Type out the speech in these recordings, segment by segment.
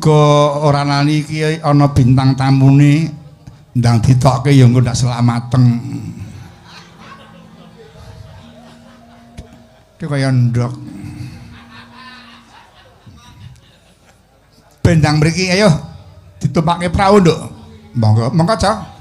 Muga-muga ora lali iki ana bintang tamune ndang ditokke ya engko ndak selak mateng. Ki kaya ndok. Bendang mriki ayo ditumpake prau, Nduk. Monggo, monggo, Cok.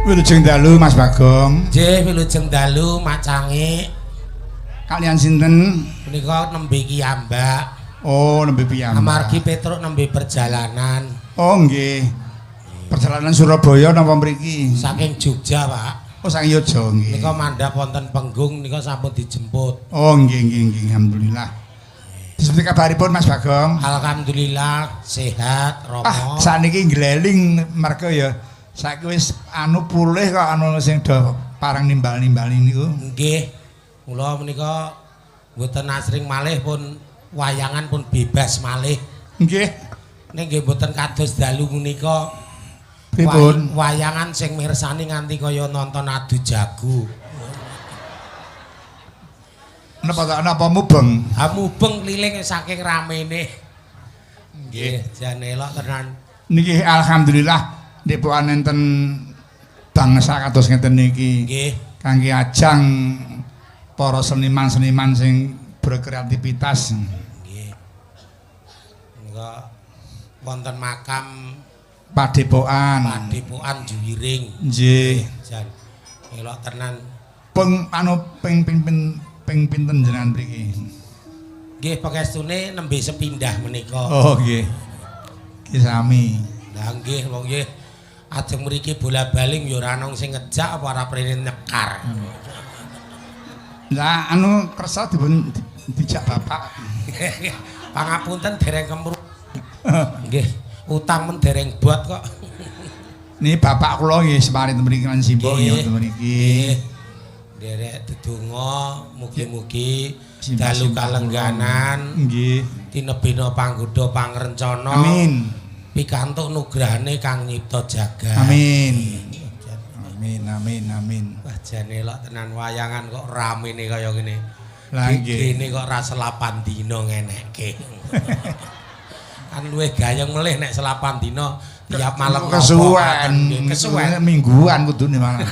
Wilujeng dalu Mas Bagong. Nggih, wilujeng dalu Mak Cangik. Kalian sinten? Punika nembe kiyambak. Oh, nembe piyambak. Amargi Petruk nembe perjalanan. Oh, nggih. Perjalanan Surabaya napa mriki? Saking Jogja, Pak. Oh, saking Jogja nggih. Nika mandhap wonten penggung nika sampun dijemput. Oh, nggih nggih nggih, alhamdulillah. Disebut kabaripun Mas Bagong? Alhamdulillah sehat, Romo. Ah, sakniki ngleling merga ya saiki wis anu pulih kok anu sing do parang nimbal-nimbali niku. Nggih. Kula menika mboten asring malih pun wayangan pun bebas malih. Nggih. Ning nggih mboten kados dalu menika. Pripun? Wayangan sing mirsani nganti kaya nonton adu jago. Napa ta napa mubeng? Ha mubeng keliling saking ramene. Nggih, jan elok tenan. Niki alhamdulillah nipuan enten bangsa kados ngeten niki. Nggih. Kangge ajang para seniman-seniman sing berkreativitas. Nggih. Menika wonten makam Padepokan. Padepokan Juwiring. Nggih. Jan elok tenan. Peng anu ping ping ping pinten jenengan mriki? Nggih, pangestune nembe sepindah menika. Oh nggih. Nggih sami. Lah nggih, wong nggih. Ajeng mriki bola-bali ya ora ana sing ngejak apa ora prene nyekar. Lah anu kersa dipun dijak bapak. Pangapunten dereng kemru. Nggih, utang men dereng buat kok. Niki bapak kula nggih semari mriki lan simbok nggih mriki. Nderek dedonga mugi-mugi dalu kalengganan. Nggih. Tinebina panggoda pangrencana. Amin. Pikantuk nugrahane kang nyipta jagat. Amin. Amin amin amin. Wah jane elok tenan wayangan kok ramene kaya ngene. Lah nggih. Kene kok ra selapan dina ngenekke. Kan luwih gayeng melih nek selapan dina tiap malam kesuwen. Kesuwen mingguan kudune malah.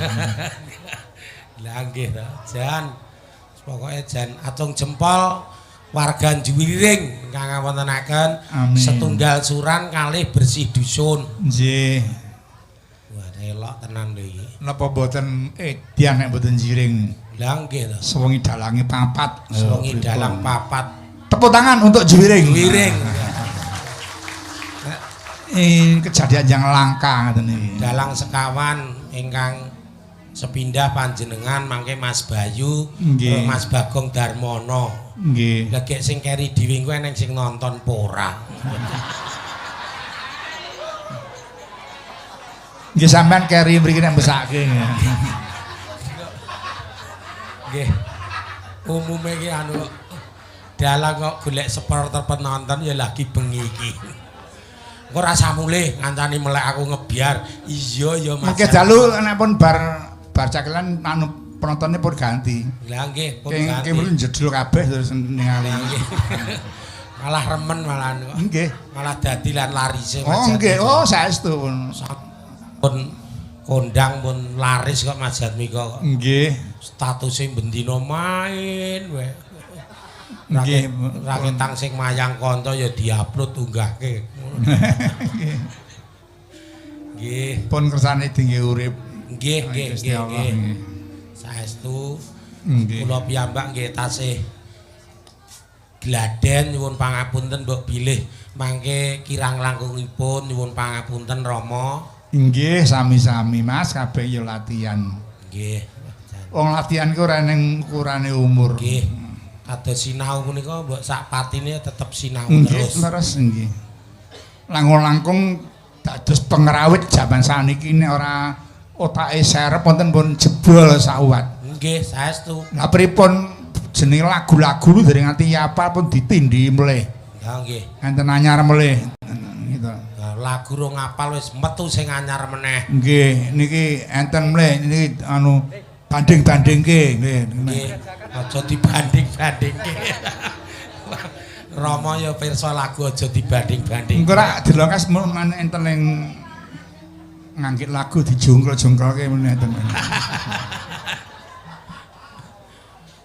Lah nggih to, jan. Pokoke jan acung jempol warga Juwiring ingkang ngawontenaken setunggal suran kalih bersih dusun. Nggih. Wah, elok tenan lho iki. Napa mboten edian nek mboten jiring? Lah nggih to. Sewengi dalange papat. Sewengi dalang papat. Tepuk tangan untuk Juwiring. Juwiring. Ini kejadian yang langka ngoten iki. Dalang sekawan ingkang sepindah panjenengan mangke Mas Bayu, Mas Bagong Darmono. Nggih. Lah gek sing keri dhewe engko eneng sing nonton pora. Nggih sampean keri mriki nek mesake. Nggih. Umume iki anu dalang kok golek supporter penonton ya lagi bengi iki. Engko rasa mulih ngancani melek aku ngebiar. Iya ya Mas. Mangke dalu nek pun bar bar cakelan anu penontonnya pun ganti. Lah nggih, pun ganti. Keng jedul kabeh terus ningali. Malah remen malahan kok. Nggih. Malah dadi lan larise. Oh nggih, oh saestu pun. Pun kondang pun laris kok Mas Jatmiko kok. Nggih. Statuse bendina main wae. Nggih, raketang sing mayang kanca ya diupload unggahke. Nggih. Nggih. Pun kersane dingge urip. Nggih, nggih, nggih. Saestu kula piyambak nggih tasih gladen nyuwun pangapunten mbok bilih mangke kirang langkungipun nyuwun pangapunten Rama. Nggih, sami-sami Mas, kabeh ya latihan. Nggih. Wong latihan ku ora ning ukurane umur. Nggih. Kados sinau punika mbok sak patine tetep sinau terus. Nggih, terus nggih. Langkung-langkung dados pengrawit jaman saniki nek ora otake serep wonten pun jebol sawat. Nggih, saestu. Lah pripun jenenge lagu-lagu dereng nganti apal pun ditindhi mleh. Ya nggih. Enten anyar mleh gitu. Lah lagu rong apal wis metu sing anyar meneh. Nggih, niki enten mleh niki anu banding-bandingke nggih. Nggih, aja dibanding-bandingke. Rama ya pirsa lagu aja dibanding-banding. Engko rak dilongkas mun enten ing nganggit lagu dijungkel-jungkelke meneh enten.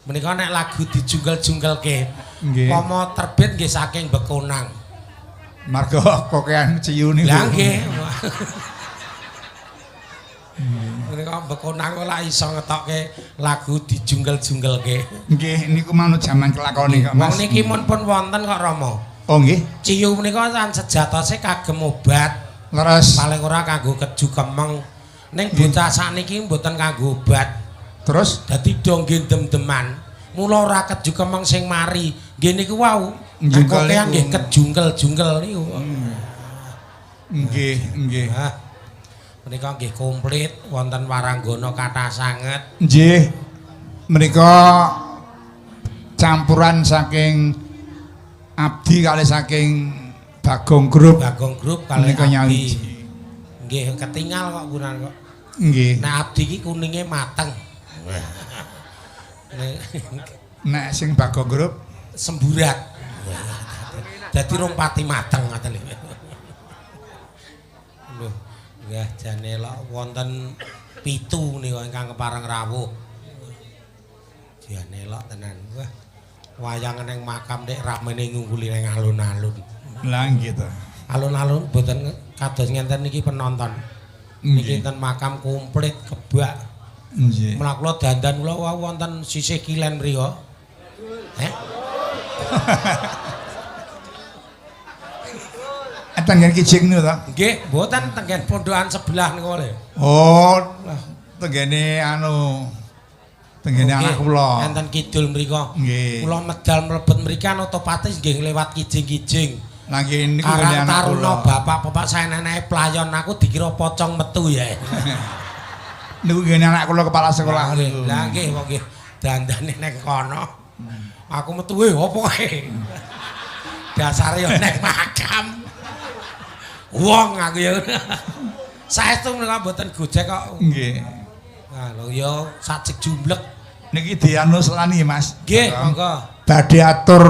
Menika nek lagu dijungkel-jungkelke, nggih. Pomo terbit nggih saking Bekonang. Marga kokean ciyu niku. Lah nggih. Menika Bekonang kok lak iso ngetokke lagu dijungkel-jungkelke. Nggih, niku manut jaman kelakone kok Mas. Wong niki mun pun wonten kok Rama. Oh nggih. Ciyu menika san sejatose kagem obat. Leres. Paling ora kanggo keju kemeng. Ning bocah sakniki mboten kanggo obat. Terus dadi do nggih dem-deman. Mula ora keju kemeng sing mari. Nggih niku wau. Njungkel niku nggih kejungkel-jungkel niku. Nggih, nggih. Menika nggih komplit wonten waranggana kathah sanget. Nggih. Menika campuran saking abdi kalih saking Bagong Group. Bagong Group kalih abdi. Nggih, ketingal kok kunan kok. Nggih. Nek abdi iki kuninge mateng. Nek sing Bagong Group semburat. Dadi rong pati mateng ngoten lho. Lho, nggih jane lok wonten 7 niku ingkang kepareng rawuh. Jane lok tenan. Wah, wayang ning makam nek ramene ngungguli ning alun-alun. Lah nggih to. Alun-alun mboten kados ngenten niki penonton. Niki enten makam komplit kebak. Nggih. Mula kula dandan kula wau wonten sisih kilen mriku. Heh. Tenggen kijing niku to? Nggih, mboten tenggen pondokan sebelah niku lho. Oh, tenggene anu tenggene anak kula. Enten kidul mriku. Nggih. Kula medal mlebet mriki otomatis nggih nglewat kijing-kijing. Lah nggih niku nggene anak kula. Bapak-bapak saya neneke playon aku dikira pocong metu ya. Niku nggene anak kula kepala sekolah niku. Lah nggih kok nggih dandane ning kono. Aku metu opo kae. Dasare yo ning makam. Wong aku ya. Saestu menika mboten gojek kok. Nggih. Nah lho ya sajeg jumblek. Niki dianu selani Mas. Nggih, monggo. Badhe atur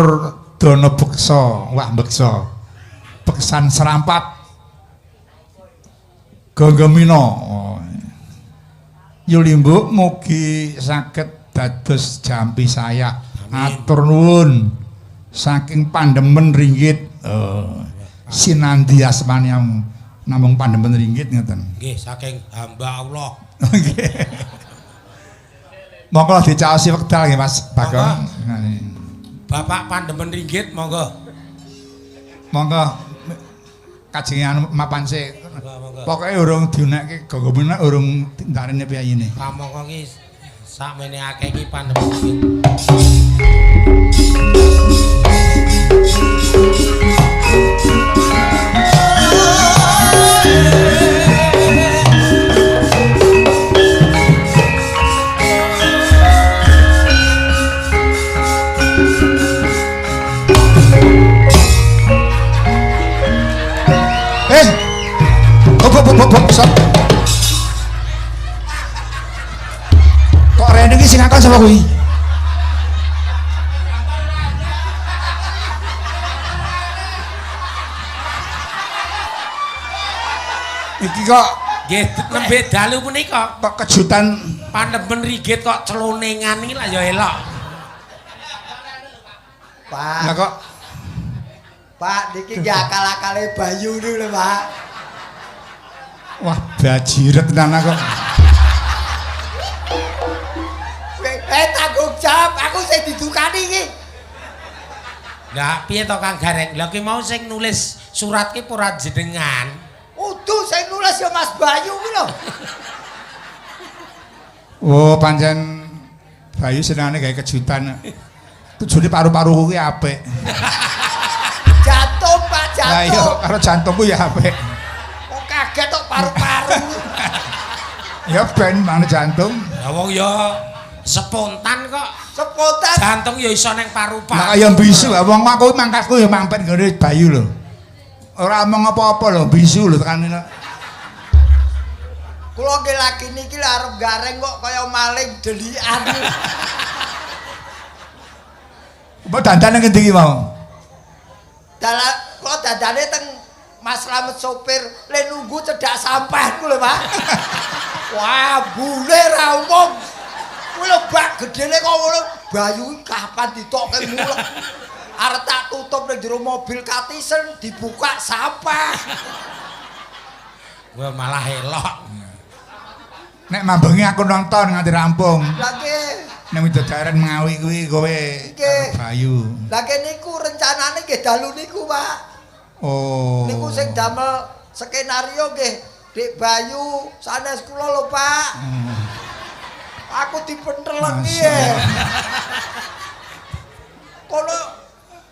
dana beksa, wah beksa. Beksan serampat. Ganggamina. Oh. Yulimbuk mugi saged dados jampi saya. Atur nuwun saking Pandemen Ringgit. Oh. Sinandi asmane namung Pandemen Ringgit ngeten. Nggih, saking hamba Allah. Nggih. Monggo dicaosi wekdal nggih Mas Bagong. Bapak Pandemen Ringgit monggo. Monggo kajenge anu mapan sik. Pokoke urung diunekke gonggomen urung ndarene piyayine. Kamangka iki sakmene akeh iki Pandemen Ringgit. Kok rene iki sing ngakon sapa kuwi? Iki kok nggih nembe dalu punika kok kejutan Pandemen Ringgit kok celonengan iki lah ya elok. Pak. Lah kok Pak niki nggih akal-akale Bayu niku lho, Pak. Wah, bajiret tenan kok. Tanggung jawab, aku sing didukani iki. Lah piye to Kang Gareng? Lah ki mau sing nulis surat ki ora jenengan. Udu sing nulis ya Mas Bayu kuwi lho. Oh, pancen Bayu senengane gawe kejutan. Tujune paru-paru kuwi apik. Jantung, Pak, Lah iya jantung. Karo jantungku ya apik. Kok kaget tok paru-paru. Ya ben mana jantung. Lah wong ya spontan kok. Spontan. Jantung ya iso ning paru-paru. Lah kaya bisu, wong aku mangkatku ya mampet nggone Bayu lho. Ora omong apa-apa lho, bisu lho tekan ini. Kula nggih lagi niki lho arep gareng kok kaya maling delikan. Mbok dandan nang ngendi iki mau? Dalan kula dandane teng Mas Slamet sopir le nunggu cedhak sampah ku lho, Pak. Wah, bule ra umum. Kuwi lho bak gedene kok ngono. Bayu iki kapan ditokke mulek. Arep tak tutup ning jero mobil katisen dibuka sampah. Wah malah elok. Nek mambengi aku nonton nganti rampung. Lah nggih. Nek widodaren Ngawi kuwi kowe Nggih. karo Bayu. Lah nggih niku rencanane nggih dalu niku, Pak. Oh. Niku sing damel skenario nggih Dik Bayu sanes kula lho, Pak. Aku dipentelengi Masya ya. Allah. Kono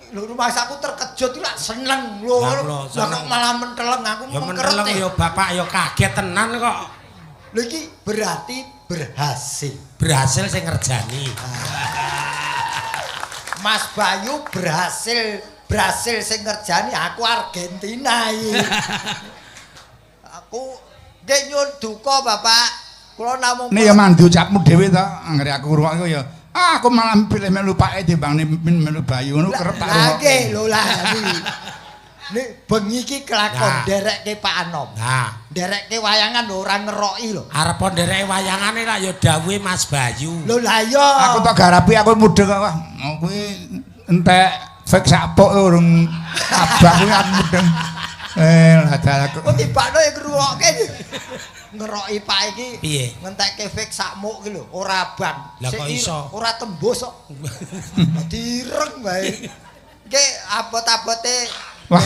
lho rumangsaku terkejut iki lak seneng lho. Lah, lho, Lah kok seneng. malah menteleng aku Ya mengkeret. menteleng ya bapak ya kaget tenan kok. Lho iki berarti berhasil. Berhasil sing ngerjani. Mas Bayu berhasil berhasil sing ngerjani aku Argentina iki. Aku nggih nyuwun duka Bapak. Kula namung Nek ya mandi ucapmu dhewe to, anggere aku ngrungokne ya. Ah, aku malah pilih melu pake timbang melu Bayu ngono kerep tak Lah rungokne. nggih lho lah iki. Nek bengi iki kelakon Nah. nderekke Pak Anom. Nah, Nderekke wayangan lho ora ngeroki lho. arep ndereke wayangane lak ya dawuhe Mas Bayu. Lho lah iya. Aku tak garapi aku mudeng kok. Wah, mau kuwi entek fix sapuk urung abah kuwi aku mudeng. Eh, lah dalah Kok tibakno ya ngrungokke. Ngeroki Pak iki. Piye? Ngentekke fix sakmuk ki lho, ora abang. Lah Sik kok iso? Ora tembus kok. Dadi ireng wae. Nggih abot-abote Wah.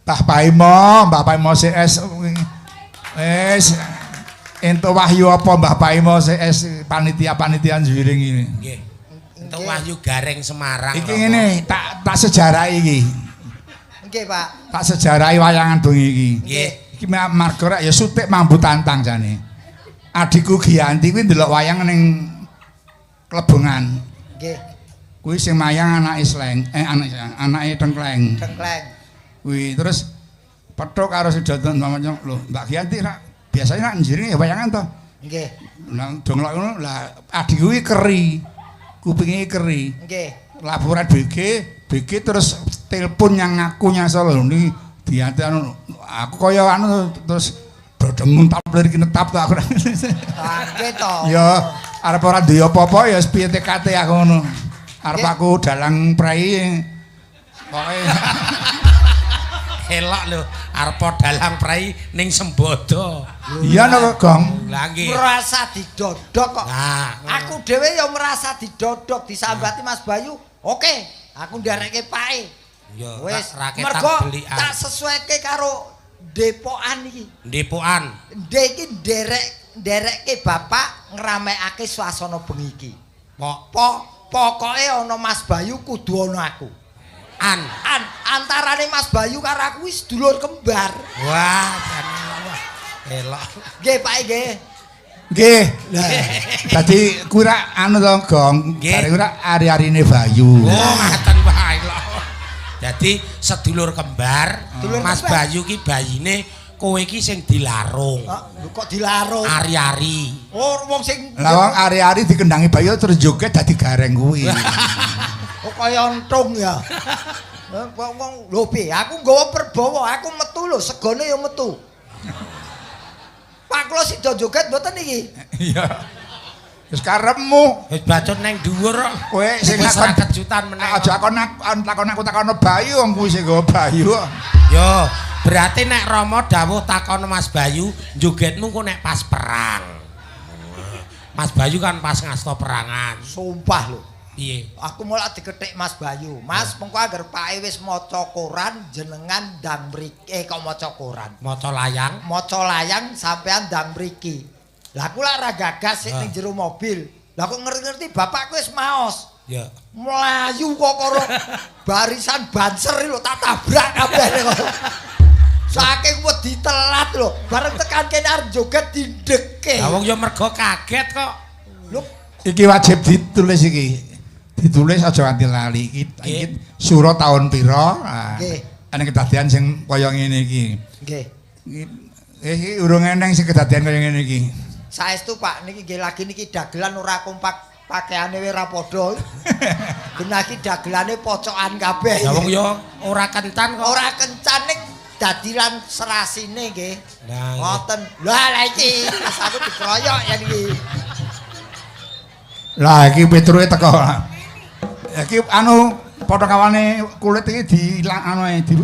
Mbah Paimo, Mbah Paimo CS wis entuk wahyu apa Mbah Paimo CS panitia-panitia njiring ini. Nggih. Entuk Wahyu Gareng Semarang. Iki ngene, tak tak sejarah iki. Nggih, Pak. Tak sejarahi wayangan bengi iki. Nggih. Iki marga rek ya sutik mambu tantang jane. Adikku Giyanti kuwi ndelok wayang ning Klebongan. Nggih, Kuwi sing mayang anake Sleng, anake Tengkleng. tengkleng. Kuwi terus petuk karo Sidoto macam lho, Mbak Giyanti rak biasanya rak njiring ya wayangan to. Nggih, Lah donglok ngono lah adikku kuwi keri. Kupinge keri. nggih. Laporan BG, BG terus telepon yang ngaku nyasar lho ni dianti anu aku kaya anu terus dodem tap lirik netap to aku. Ah, nggih to. Ya arep ora duwe apa-apa ya wis piye TKT aku ngono. Arep aku dalang prei pokoke Elok lho, arep dalang prei ning Sembodo. iya no Gong. Lah nggih. Merasa didodok kok. Nah, Aku dhewe ya merasa didodok disambati Mas Bayu. Oke, aku nderekke pake. Ya, Wis, raketan mergo belian. tak sesuaike karo depokan iki. Depokan. Ndek iki nderekke bapak ngramekake suasana bengi iki. Pok Pokoke ana Mas Bayu kudu ana aku. an. Antarane Mas Bayu karo aku wis dulur kembar. Wah, jane wah. Elok. Nggih, Pak nggih. Nggih. Dadi kuwi rak anu to Gong, Nggih. bare kuwi rak ari-arine Bayu. Oh, ngaten Pak elok. Dadi sedulur kembar, Dulur Mas kembar. Bayu ki bayine kowe ki sing dilarung. Ah, lho kok dilarung? Ari-ari. Oh, wong sing Lah wong ari-ari dikendangi Bayu terus joget dadi gareng kuwi. Oh, kaya entung ya. Wong wong lho piye? Aku nggawa perbawa, aku metu lho, segone ya metu. Pak kula sida joget mboten iki. Iya. Wis karepmu. Wis bacot neng dhuwur kok. Kowe sing Wis lakon ra kejutan meneh. Aja akon takon aku takono Bayu wong kuwi sing nggawa Bayu. Yo, berarti nek Rama dawuh takon Mas Bayu, jogetmu kok nek pas perang. Mas Bayu kan pas ngasta perangan. Sumpah lho. Piye? Aku malah dikethik Mas Bayu. Mas, mengko angger pake wis maca koran jenengan ndang mriki. Kok maca koran? Maca layang. Maca layang sampean ndang mriki. Lah aku lak ra gagas sik ning jero mobil. Lah kok ngerti-ngerti bapakku wis maos. Ya. Mlayu kok karo barisan banser lho tak tabrak kabeh kok. Saking wedi telat lho, bareng tekan kene arep joget dindeke. Lah wong ya mergo kaget kok. Lho, Iki wajib ditulis iki. Ditulis aja nganti lali. Iki sura tahun pira? Nggih. Ana kedadian sing kaya ngene iki. Nggih. Iki urung eneng sing kedadian kaya ngene iki. Saestu Pak, niki nggih lagi niki dagelan ora kompak, pakaiane ora padha. Genah iki dagelane pocokan kabeh. Lah wong ya ora kencan kok. Ora kencan ning dadi lan serasine nggih. Lah ngoten. Lah lah iki pas aku dikeroyok ya niki. Lah iki Petruke teko. Iki anu padha kawane kulit iki diilang anu ae di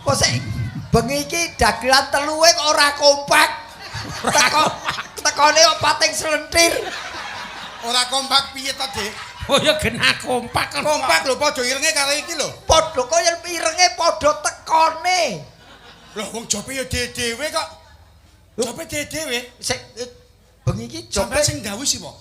Kok sik bengi iki dagelan teluwe kok ora kompak. Teko tekone kok pating slentir. Ora kompak piye to, Dik? Oh ya genah kompak kok. Kompak lho padha irenge karo iki lho. Padha kaya irenge padha tekone. Lho wong jope ya dhewe kok. Jope dhewe. Sik bengi iki jope Sampeyan sing ndawuhi sapa?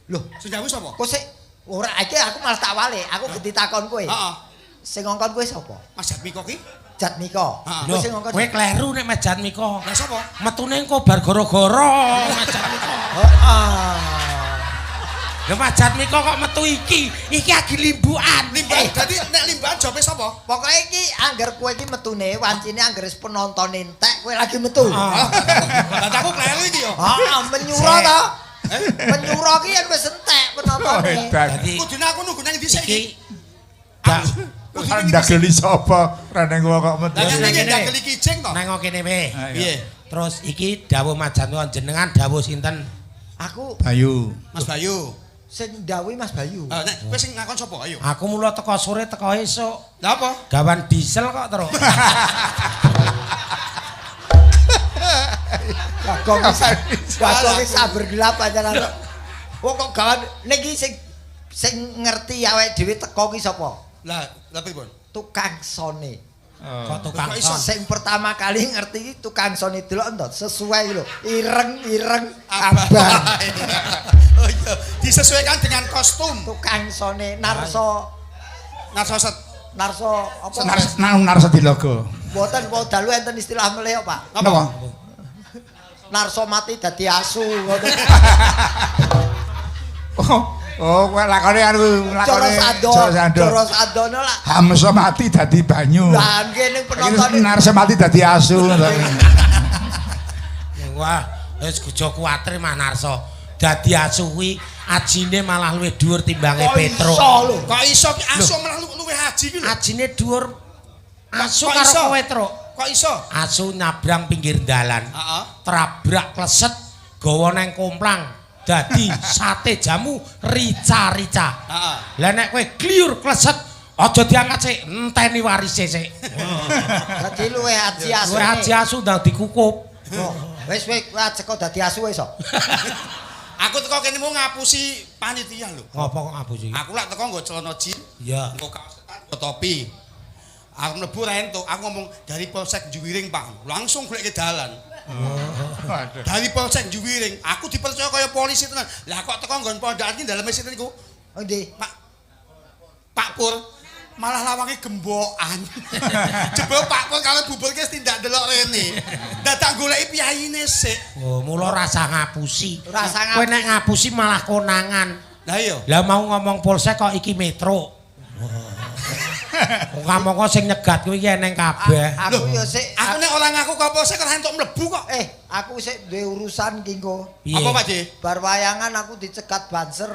Lho, sing ndawuhi sapa? Kok sik ora iki aku malah tak wale, aku genti takon kowe. Heeh. Sing ngongkon kowe sapa? Mas Jatmiko ki? Jatmiko. Heeh. Kowe sing ngongkon. Kowe kleru nek Mas Jatmiko. Lah sapa? Metune engko bar goro-goro Mas Jatmiko. Heeh. Lha Mas Jatmiko kok metu iki? Iki agi limbukan. Limbukan. Dadi nek limbukan jope sapa? Pokoke iki angger kowe iki metune wancine angger wis penonton entek kowe lagi metu. Lah aku kleru iki yo. Heeh, menyura to. Menyura ki yen wis entek penontone. Dadi kudune aku nunggu nang ndi sik iki iki ndageli sapa? Reneng wong kok metu. Lah nek ndageli kijing to. Nang kene wae. Piye? Terus iki dawuh Mas Jatmiko jenengan dawuh sinten? Aku Bayu. Mas Bayu. Sing ndawuhi Mas Bayu. Ha nek kowe sing ngakon sapa? Ayo. Aku mula teko sore teko esuk. Lah apa? Gawan diesel kok terus. Bagong iki sabar gelap pancen. Wong kok gawan niki sing sing ngerti awake dhewe teko ki sapa? Lah, lha pripun? Tukang sone. Kok tukang Kok iso? son? Sing pertama kali ngerti iki tukang sone delok ento sesuai lho. Ireng-ireng abang. Oh iya, disesuaikan dengan kostum. Tukang sone narso Narso set. narso apa? Narso dilogo. Mboten wau dalu enten istilah melih kok, Pak. Napa? Narso mati dadi asu ngono. Oh, kowe lakone anu Cara lakone sando, cara sandono lah. Hamsa mati dadi banyu. Lah nggih ning penonton. Narso mati dadi asu. Wah, wis aja kuwatir Mas Narso. Dadi asu kuwi ajine malah luwih dhuwur timbange Petro. Kok iso lho? Kok iso ki asu malah luwih aji ki lho. Ajine dhuwur asu Kok karo iso? kowe, Tru. Kok iso? Asu nyabrang pinggir dalan. Heeh. Trabrak kleset gawa nang komplang. Dadi sate jamu rica-rica. Heeh. Lah nek kowe kliur kleset aja diangkat sik, enteni warise sik. Dadi luwih aji asu. Luwih aji asu ndang dikukup. Oh, wis wis kowe ajek kok dadi asu wis. Aku teko kene mau ngapusi panitia lho. Ngopo kok ngapusi? Aku lak teko nggo celana jin, Iya. nggo kaos ketan, nggo topi. Aku mlebu ra entuk, aku ngomong dari Polsek Juwiring, Pak. Langsung golek ke dalan. Waduh. Dari Polsek Juwiring, aku dipercaya kaya polisi tenan. Lah kok teko nggon pondokan iki daleme sinten niku? Endi? Pak Pak Pur malah lawange gembokan. Jebul Pak Pur kalau bubur ki tindak delok rene. Dadak goleki piyayine sik. Oh, mula rasa ngapusi. Rasa Kowe nek ngapusi malah konangan. Lah iya. Lah mau ngomong polsek kok iki metro. Wong kamangka sing nyegat kuwi iki eneng kabeh. Aku ya sik Aku nek ora ngaku kok polsek ora entuk mlebu kok. Aku sik duwe urusan ki engko. Piye? Apa Pak Ji? Bar wayangan aku dicegat banser.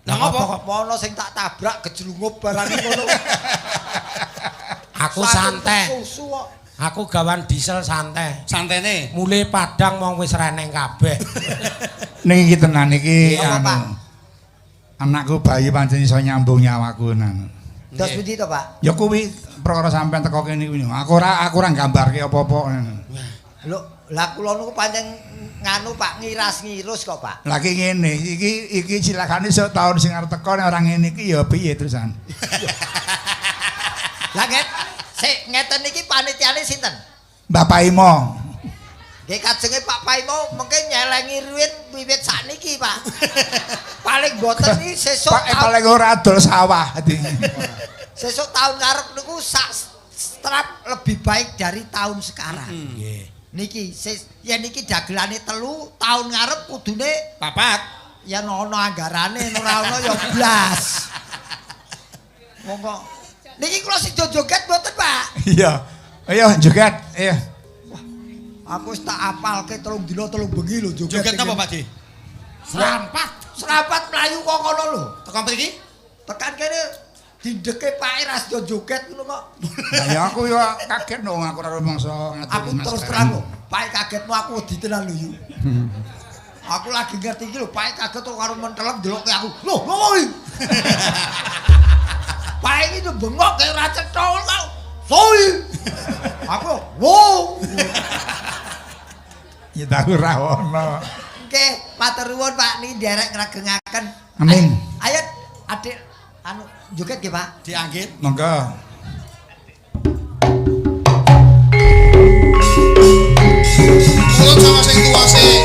Lah ngopo? Kok ono sing tak tabrak gejlungup barang ngono. Aku santai. Susu kok. Aku gawan diesel santai. Santene. Mule Padang wong wis reneng kabeh. Ning iki tenan iki Iya, Pak. anu. Anakku bayi pancen iso nyambung nyawaku nang. Dos pundi to, Pak? Ya kuwi perkara sampean teko kene kuwi. Aku ora nggambarke apa-apa. Lho, lah kula niku pancen nganu Pak ngiras-ngirus kok, Pak. Lagi ngene, iki cilakane sok taun sing arep teko nek ora ngene iki ya piye terusan. Lah nget sik ngeten iki panitiane sinten? Bapak Imo. Nggih kajenge Pak Paimo mengke nyelengi ruwin wiwit sakniki, Pak. Paling mboten iki sesuk Pak paling ora adol sawah. Sesuk tahun ngarep niku sak strap lebih baik dari tahun sekarang. Nggih. Niki yen niki dagelane 3, tahun ngarep kudune 4. Yen ana anggarane ora ana ya blas. Wong kok niki kula sida joget mboten, Pak? Iya. Ayo joget, ayo. Wah, aku wis tak apalke 3 dina 3 bengi lho joget. Joget napa, Pak Di? Serampat. Serampat mlayu kok kono lho. Tekan mriki? Tekan kene dindeke Pak ra sida joget ngono kok. Lah ya aku ya kaget no, aku ora rumangsa ngaturi. Aku terus terang kok, Pak kagetmu aku wedi tenan lho yu. Aku lagi ngerti iki lho, Pak kaget kok karo mentelem ndelokke aku. Lho, ngopo iki? Pak iki tuh bengok kaya ora cetha kok. Soi. Aku, wow. Ya tahu ra ono. Nggih, matur nuwun Pak niki nderek ngregengaken. Amin. Ayo adik anu joget nggih Pak. Dianggit. Monggo. Urut sama sing tuwa sik.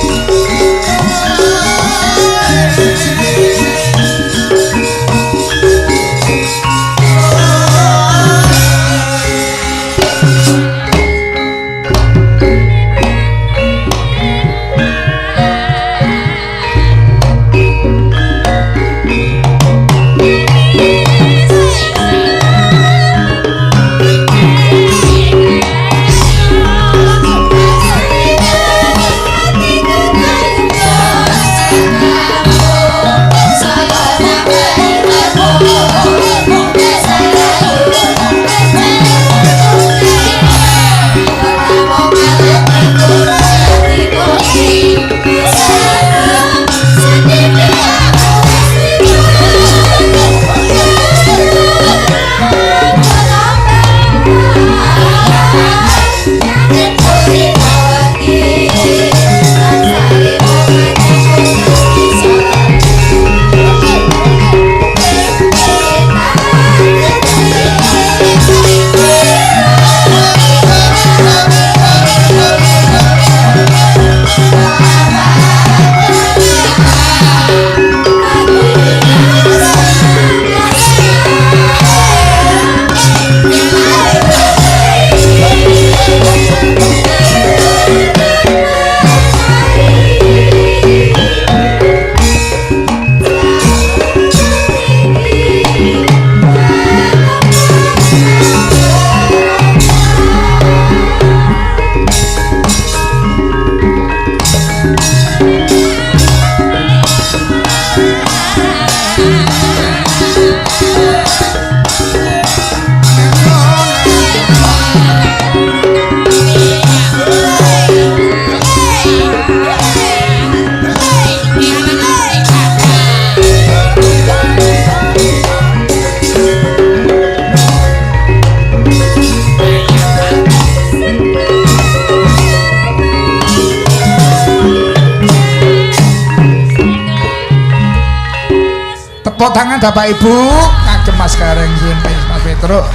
Tepuk tangan Bapak Ibu kagem Mas Gareng suwun Mas Petruk.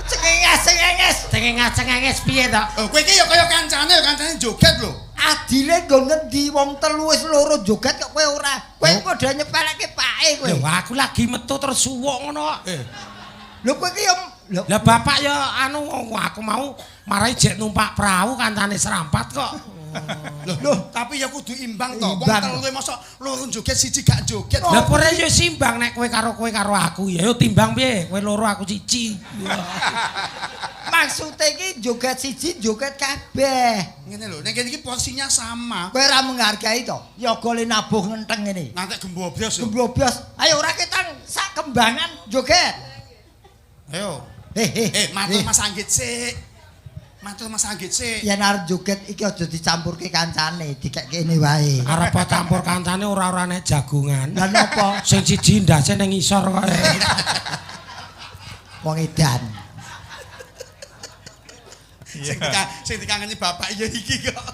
Cengenges-cengenges, cengenges-cengenges piye to? Oh, kowe iki ya kaya kancane, kancane joget lho. Adile nggo ngendi wong telu wis loro joget kok kowe ora. Kowe padha nyepeleke pake kowe. Lho aku lagi metu terus suwuk ngono kok. Lho kowe iki ya lah bapak ya anu aku mau marai jek numpak perahu kancane serampat kok. Loh, tapi ya kudu imbang to. Wong telu mosok loro joget siji gak joget. Lah ora ya simbang nek kowe karo aku ya timbang piye? Kowe loro aku siji. Maksude iki joget siji joget kabeh. Ngene lho, nek kene iki porsinya sama. Kowe ora menghargai to. Yoga le nabuh ngenteng ngene. Nanti gemboblos. Gemboblos. Ayo ora ketang sak kembangan joget. Ayo. Matur Mas Anggit sik. Matur Mas Anggit sik. Yen arep joget iki aja dicampurke kancane, dikek kene wae. Arep campur kancane ora-ora nek jagongan. Lah napa? Sing siji ndase ning ngisor kok. Wong edan. Sing dikangeni bapak ya iki kok.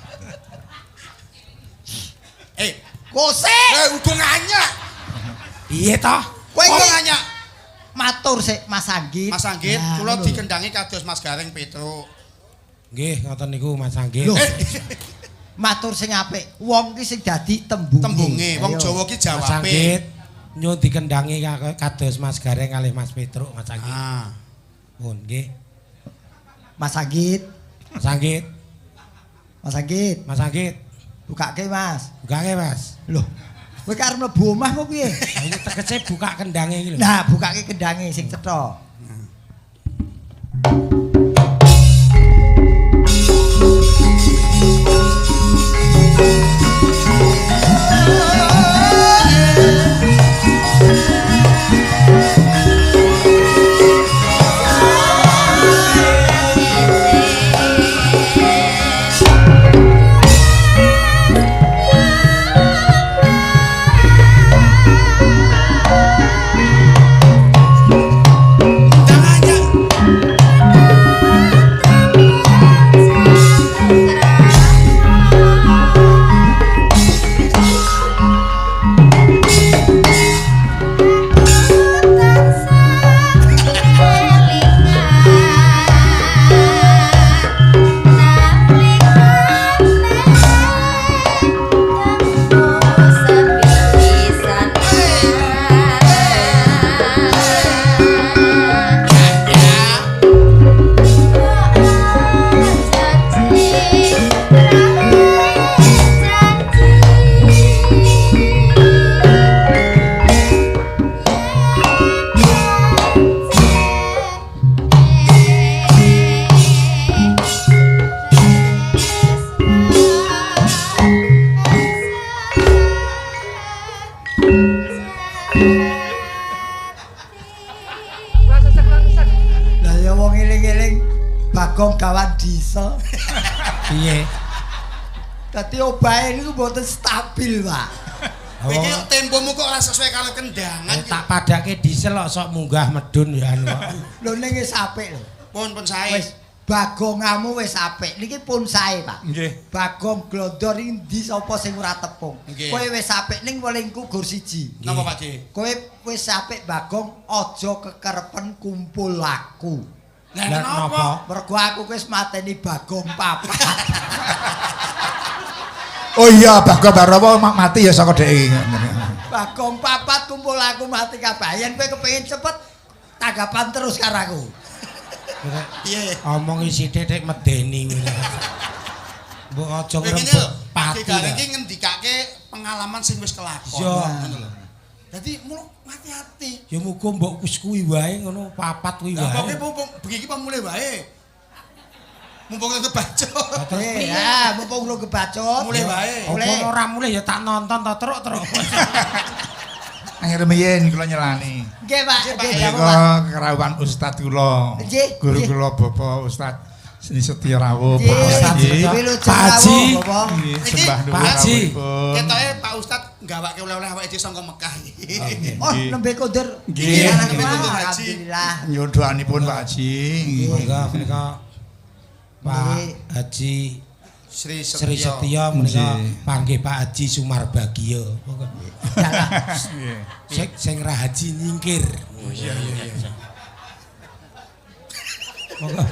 Kosek. Ugung anyak. Piye to? Kowe iki anyak. Matur sik Mas Anggit. Mas Anggit, kula dikendangi kados Mas Gareng Petruk. Nggih, ngoten niku Mas Anggit. Matur sing apik. Wong ki sing dadi tembunge. Tembunge, wong Jawa ki jawabe. Mas Anggit nyuwun dikendangi kados Mas Gareng kalih Mas Petruk, Mas Anggit. Ah. Pun nggih. Mas Anggit. Mas Anggit. Mas Anggit. Mas Anggit. Bukake, Mas. Bukake, Mas. Loh. Kowe arep mlebu omah apa piye? Iki tegese buka kendange iki lho. Nah, bukake kendange sing cetha. Bagong gawan diesel. Piye? Dadi obahe niku mboten stabil, Pak. Iki tempomu kok ora sesuai karo kendangan. Tak padake diesel kok sok munggah medun ya anu kok. Lho ning wis apik lho. Pun sae. Wis bagongamu wis apik. Niki pun sae, Pak. Nggih. Bagong glondor iki endi sapa sing ora tepung. Kowe wis apik ning welingku gur siji. Napa, Pak Ji? Kowe wis apik Bagong aja kekerepen kumpul aku. Lah kenapa? Mergo aku wis mateni Bagong papat. Oh iya, Bagong Barawa mati ya saka dhek iki. Bagong papat kumpul aku mati kabeh. Yen kowe kepengin cepet tanggapan terus karo aku. Piye? Omong sithik tek medeni ngene. Mbok aja ngrembug pati. Iki ngendikake pengalaman sing wis kelakon. Ngono lho. Dadi mulo hati-hati. Ya muga mbok wis kuwi wae ngono papat kuwi wae. Lah pokoke mumpung bengi iki pamulih wae. Mumpung kebacut. Ya, mumpung lu kebacut. Mulih wae. Apa ora mulih ya tak nonton to truk-truk. Akhir riyen kula nyelani. Nggih, Pak. Nggih, Pak. Kerawuhan ustad kula. Guru kula Bapak Ustad Seni Setya Rawuh, Pak Ustad. Pak Haji. Sembah nuwun. Pak Haji. Ketoke Pak Ustad nggawake oleh-oleh awake dhewe saka Mekah iki. Oh, nembe kondur. Nggih, nembe kondur haji. Alhamdulillah. Nyuwun doanipun Pak Haji. Monggo menika Pak Haji Sri Setya menika panggih Pak Haji Sumarbagio. Monggo. Sing ra haji nyingkir. Oh iya iya. Monggo.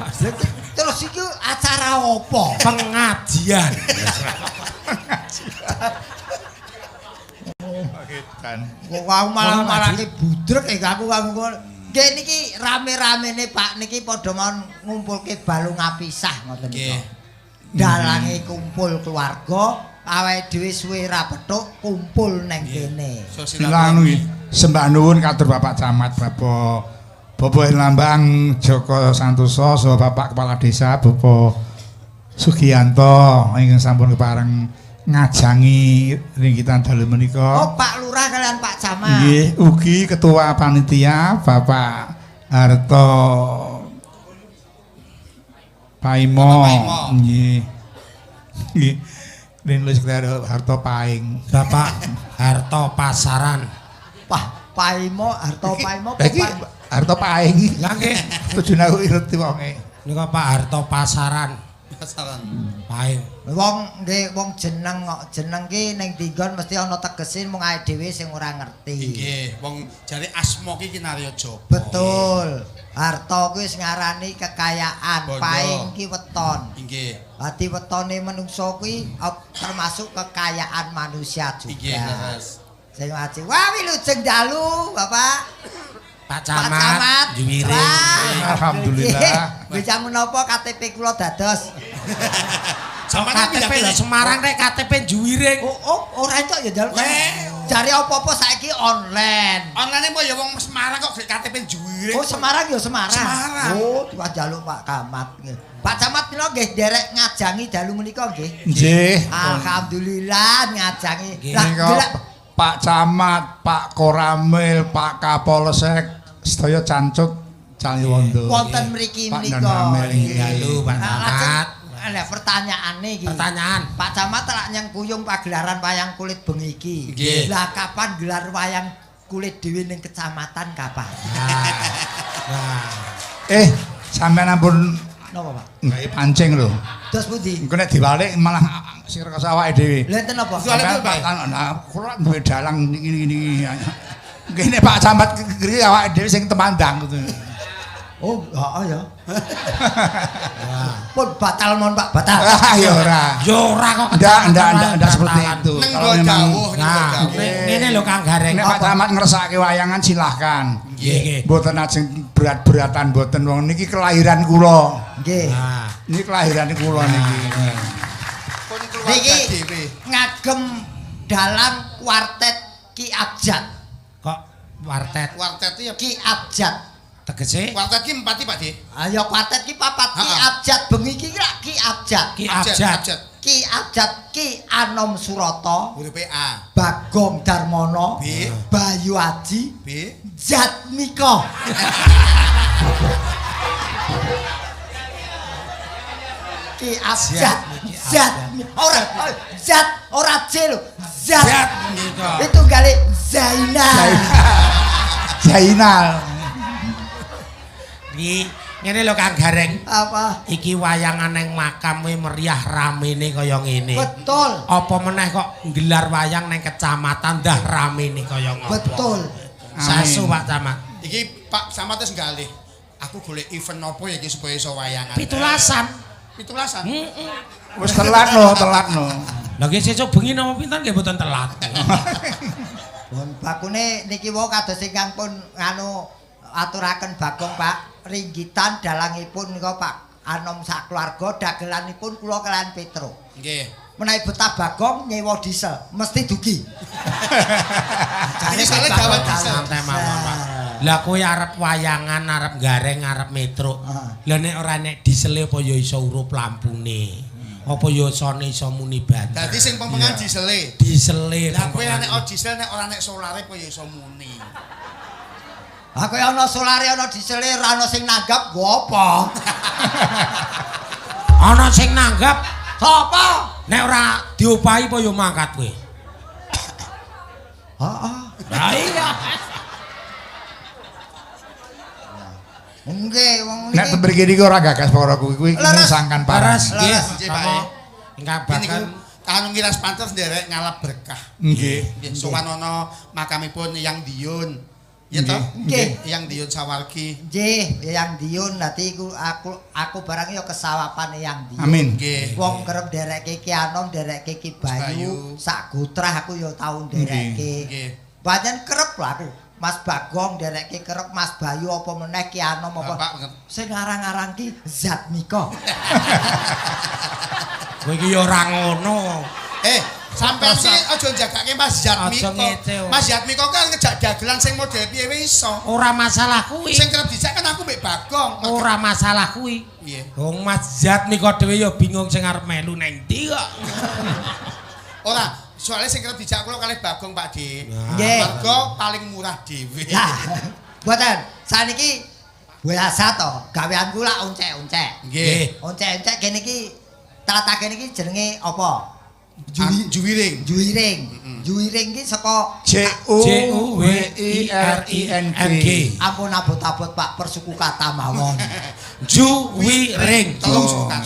Terus iki acara apa? Pengajian. Kagetan. Kok aku malah marake budrek aku aku. Nggih niki rame-ramene Pak niki padha mawon ngumpulke balung apisah ngoten niku. Dalange kumpul keluarga, awake dhewe suwe ra petuk kumpul neng kene. Silang sembah nuwun katur Bapak Camat, Bapak Bapak Lambang Joko Santoso, saha Bapak Kepala Desa Bapak Sugianto ingkang sampun kepareng ngajangi ringgitan dalu menika. Oh, Pak Lurah kalian Pak Camat. Nggih, ugi Ketua Panitia Bapak Harto Paimo. Nggih. Nggih. Rinus Harto Paing. Bapak Harto Pasaran. Pak Paimo, Harto Paimo. Iki Harto Paing. Lah nggih. Tujune aku ngerti wonge. Nika Pak Harto Pasaran. Keseren. Paing. Wong nggih wong jeneng kok jeneng ki ning dinggon mesti ana tegese mung awake dhewe sing ora ngerti. Nggih, wong jare asma ki kinarya jaba. Betul. Harta kuwi wis ngarani kekayaan, paing ki weton. Nggih. Dadi wetone menungso kuwi termasuk kekayaan manusia juga. Nggih, leres. Sing wajib. Wah, wilujeng dalu, Bapak. Pak Camat, Juwiring. Alhamdulillah. Nggih jamu napa KTP kula dados. Sampeyan KTP lho Semarang nek KTP Juwiring. Oh, ora entuk ya njaluk. Jare apa-apa saiki online. Online apa ya wong Semarang kok KTP Juwiring. Oh, Semarang ya Semarang. Semarang. Oh, diwah njaluk Pak Camat. Pak Camat kula nggih nderek ngajangi dalu menika nggih. Nggih. Alhamdulillah ngajangi. Lah Pak Camat, Pak Koramil, Pak Kapolsek sedaya cancut Caliwondo. Wonten mriki menika. Dalu Pak Camat. Lah pertanyaane iki. Pertanyaan. Pak Camat lak nyengkuyung pagelaran wayang kulit bengi iki. Lah kapan gelar wayang kulit dhewe ning kecamatan kapan? Nah. Sampeyan ampun napa, Pak? Gawe pancing lho. Terus pundi? Engko nek diwalik malah sing rekoso awake dhewe. Lha enten apa? Nah, kula duwe dalang niki. Nggih nek Pak Camat ngri awake dhewe sing temandang gitu. Oh, heeh ya. Pun batal mon Pak, batal. Ah ya ora. Ya ora kok. Ndak seperti itu. Kalau memang nah, ngene lho Kang Gareng. Nek Pak Camat ngersakake wayangan silahkan. Nggih. Mboten ajeng berat-beratan mboten wong niki kelahiran kula. Nggih. Niki kelahiran kula niki. Pun keluarga dhewe. Ngagem dalang kuartet Ki Abjad. Kok kuartet? Kuartet ya Ki Abjad. Tegese kuartet ki 4 Pak Dik. Ayo kuartet ki 4 Ki Abjad bengi iki lak Ki Abjad. Ki Abjad. Ki Abjad Ki Anom Surata. Hurufe A. Bagong Darmono. B. Bayu Aji. B. Jatmiko. Ki Abjad. Zat ora zat ora J lho. Zat. Itu gale Zainal. Zainal. Iki ngene lho Kang Gareng. Apa? Iki wayangan nang makam kuwi meriah ramene kaya ngene. Betul. Apa meneh kok nggelar wayang nang kecamatan dah ramene kaya ngopo. Betul. Sasu Pak Camat. Iki Pak Camat wis nggalih. Aku golek event apa ya iki supaya iso wayangan. 17-an. 17-an. Heeh. Wis telat no, telat no. Lah nggih sesuk bengi napa pinten nggih mboten telat. Pun bakune niki wau kados ingkang pun nganu aturaken Bagong Pak. Ringgitan dalangipun nika Pak Anom sak keluarga dagelanipun kula kalian Petro. Nggih. Menawi betah Bagong nyewa diesel mesti dugi. Jane soalé gawat diesel. Santai mawon Pak. Lah kowe arep wayangan, arep gareng, arep metro. Lah nek ora nek diesele apa ya iso urup lampune. Apa ya isone iso muni banter. Dadi sing pempengan diesele. Diesele. Lah kowe nek diesel nek ora nek solare apa ya iso muni. Aku ana solare ana diesele ora ana sing nanggap nggo apa? Ana sing nanggap sapa? Nek ora diopahi apa ya mangkat kowe. Heeh. Lah iya. Nggih wong niki. Nek mriki niki ora gagas perkara kuwi kuwi sangkan parah. Nggih, Pak. Ingkang bakal anu ngiras pantes nderek ngalap berkah. Nggih. Nggih, sowan ana makamipun Yang Diyun. Ya toh? Nggih. Yang Diyun Sawargi. Nggih, Yang Diyun dadi iku aku barang ya kesawapane Yang Diyun. Amin. Nggih. Wong kerep nderekke Ki Anom, nderekke Ki Bayu, sak gotrah aku ya tau nderekke. Nggih. Pancen kerep lho aku. Mas Bagong nderekke kerep, Mas Bayu apa meneh Ki Anom apa. Sing ngarang-arang ki Zatmiko. Kowe iki ya ora ngono. Sampeyan iki aja njagake Mas Jatmiko. Mas Jatmiko kan ngejak dagelan sing model piye wae iso. Ora masalah kuwi. Sing kerep dijak kan aku mbek Bagong. Ora masalah kuwi. Piye? Wong Mas Jatmiko dhewe ya bingung sing arep melu nang ndi kok. Ora, soalnya sing kerep dijak kula kalih Bagong Pak De. Nggih. Mergo paling murah dhewe. Lah, mboten. Saniki biasa to, gaweanku lak oncek-oncek. Nggih. Oncek-oncek kene iki tlatah kene iki jenenge apa? Juwiring. Juwiring. Juwiring iki saka J U W I R I N G. Ampun abot-abot Pak, persuku kata mawon. Juwiring. Tolong suku kata.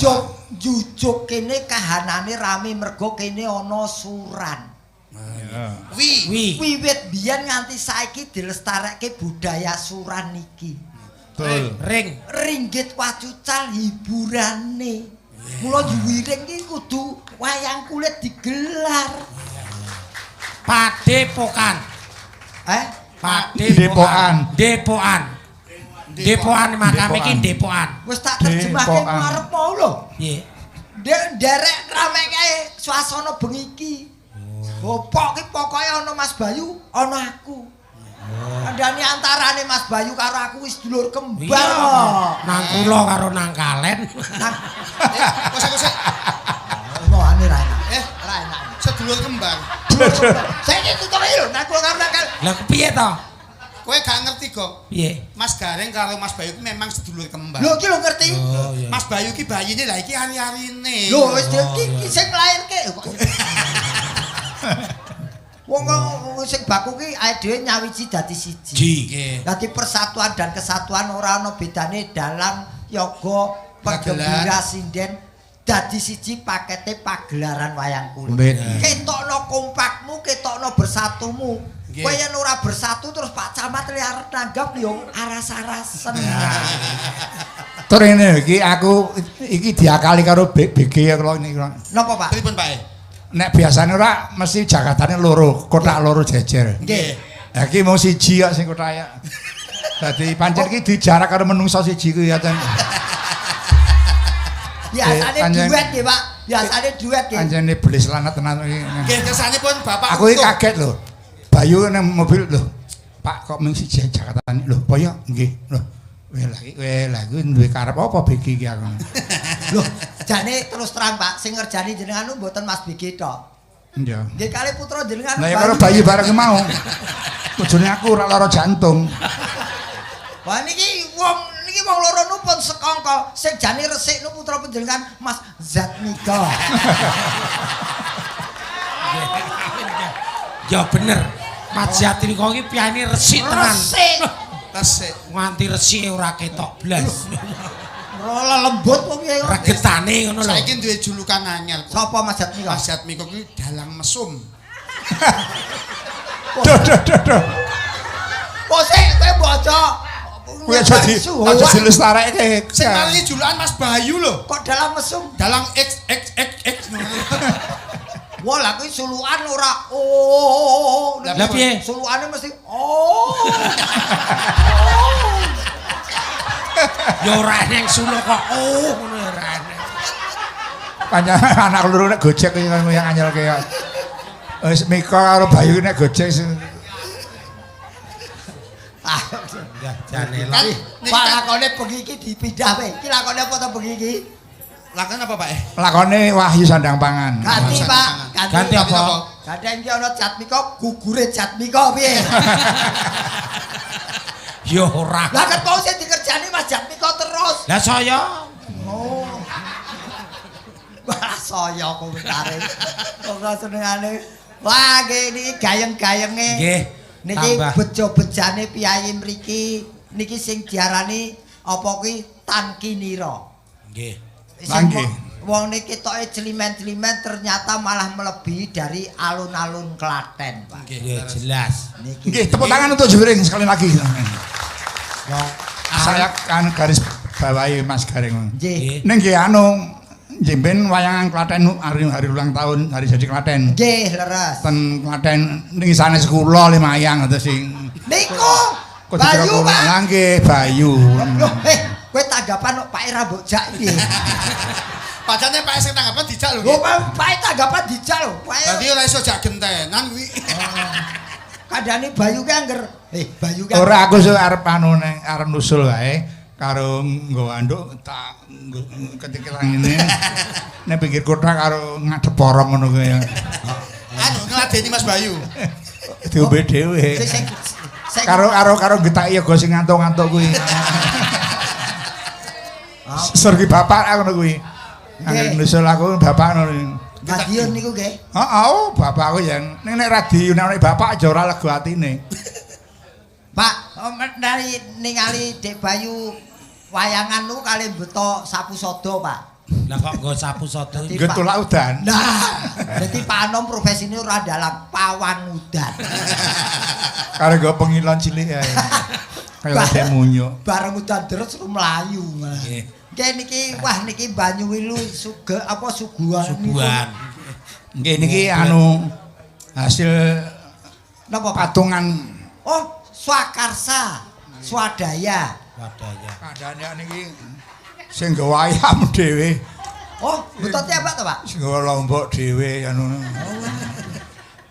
Jujuk kene kahanane rame mergo kene ana suran. Wi. Wi. Wiwit biyen nganti saiki dilestarekke budaya suran iki. Betul. Ring. Ringgit wacucal hiburane. Mula juwiring iki kudu wayang kulit digelar. Padepokan. Eh? Padepokan. Depokan. Depokan makame iki depokan. Wis tak terjemahke ngarep mau lho. Piye? Nderek rameke suasana bengi iki. Bopok ki pokoke ana Mas Bayu, ana aku. Kandhane antarane Mas Bayu karo aku wis dulur kembar kok. Nang kula karo nang kalen. Kosek-kosek. Omongane ra enak. Ra enak. Sedulur kembar. Saiki tutuke lho nang kula karo nang kalen. Lah piye to? Kowe gak ngerti kok. Piye? Mas Gareng karo Mas Bayu ki memang sedulur kembar. Lho iki lho ngerti. Oh iya. Mas Bayu ki bayine lah iki ari-arine. Lho wis iki sing nglairke. Wong sing baku ki awake dhewe nyawiji dadi siji. Nggih. Dadi persatuan dan kesatuan ora ana bedane dalang yoga penggembira sinden dadi siji pakete pagelaran wayang kulit. Ketokno kompakmu, ketokno bersatumu. Kowe yen ora bersatu terus Pak Camat li arep nanggap yo aras-arasen. Tur ngene iki aku iki diakali karo BG kula niki. Napa Pak? Pripun Pak? Nek biasane ora mesti jakatane loro, kotak loro jejer. Nggih. Lah iki mung siji kok sing kotak ya. Dadi pancen iki dijarak karo menungso siji kuwi ya. Biasane duet nggih, Pak. Biasane duet nggih. Pancene belis lanat tenan iki. Nggih, kersanipun Bapak. Aku iki kaget lho. Bayu nang mobil lho. Pak kok mung siji jakatane lho, apa ya? Nggih. Lho. Kowe lagi kowe lha kuwi duwe karep apa BG iki aku. Lho, jane terus terang Pak, sing ngerjani jenengan nu mboten Mas BG tok. Iya. Nggih kali putra jenengan. Lah ya karo bayi bareng mau. Tujune aku ora lara jantung. Wah niki wong loro nu pun sekongkol, sing jane resik nu putra panjenengan Mas Zatmika. Ya bener. Mas Zatmika iki piyane resik tenan. Resik. Resik. Nganti resike ora ketok blas. Ora lembut wong piye kok. Regetane ngono lho. Saiki duwe julukan anyar kok. Sapa Mas Zatmika? Mas Zatmika kuwi dalang mesum. Duh duh duh duh. Kok sik kowe mbok aja Kowe aja di aja dilestarekke. Sing maringi julukan Mas Bayu lho. Kok dalang mesum? Dalang X X X X. Wah, lah kuwi sulukan ora oh. Lah piye? Sulukane mesti oh. Ya ora eneng suluk kok oh ngono ya ora eneng. Pancen anak loro nek gojek kuwi yang anyelke kok. Wis Mika karo Bayu nek gojek sing ya jane lho. Pak lakone bengi iki dipindah wae. Iki lakone apa to bengi iki? Lakone apa, Pak? Lakone Wahyu Sandang Pangan. Ganti, Pak. Ganti apa? Ganti iki ana Jatmika, gugure Jatmika piye? Ya ora. Lah kan mau sing dikerjani Mas Jatmika terus. Lah saya. Oh. Wah, saya komentare. Ora senengane. Wah, nggih niki gayeng-gayenge. Nggih. Niki bejo-bejane piyayi mriki niki sing diarani apa kuwi Tankinira. Nggih. Nggih. Wong niki ketoke celimen-celimen ternyata malah melebihi dari alun-alun Klaten, Pak. Nggih, jelas. Niki. Nggih, tepuk tangan untuk Juwiring sekali lagi. Saya kan garis bawahi Mas Gareng. Nggih. Ning nggih anu njemben wayangan Klaten hari ulang tahun hari jadi Klaten. Nggih, leres. Ten Klaten ning sanes kula lumayan ngoten sing. Niku Bayu, Pak. Lah nggih, Bayu. Loh, kowe tanggapan kok Pak era mbok jak piye? Padahal Pak sing tanggapan dijak lho. Lho, Pak tanggapan dijak lho. Dadi ora iso jak gentenan kuwi. Kandhane Bayu ki angger. Bayu ki ora aku sing arep anu ning arep nusul wae karo nggawa anduk tak ketika ngene. Ning pinggir kota karo ngadep porong ngono kuwi. Anu ngladeni Mas Bayu. Diombe dhewe. Karo karo karo getaki yoga sing ngantuk-ngantuk kuwi. Surgi bapak aku ngono kuwi. Angger nusul aku bapak ngono. Madiun niku nggih. Heeh, oh, bapakku yang ning nek ra diunekne bapak aja ora lega atine. Pak, dari ningali Dek Bayu wayangan niku kali beto sapu sodo, Pak. Lah kok nggo sapu sodo. Nggo tolak udan. Nah, dadi Pak Anom profesine ora dalang pawang udan. Karo nggo pengilon cilik ae. Kaya ledek munyuk. Bareng udan deres mlayu malah. Nggih. Nggih niki wah niki banyu wilu suge apa suguhan. Suguhan. Nggih niki anu hasil napa patungan. Oh, swakarsa, swadaya. Swadaya. Kandhane niki sing nggawa ayam dhewe. Oh, betote apa to, Pak? Sing nggawa lombok dhewe anu.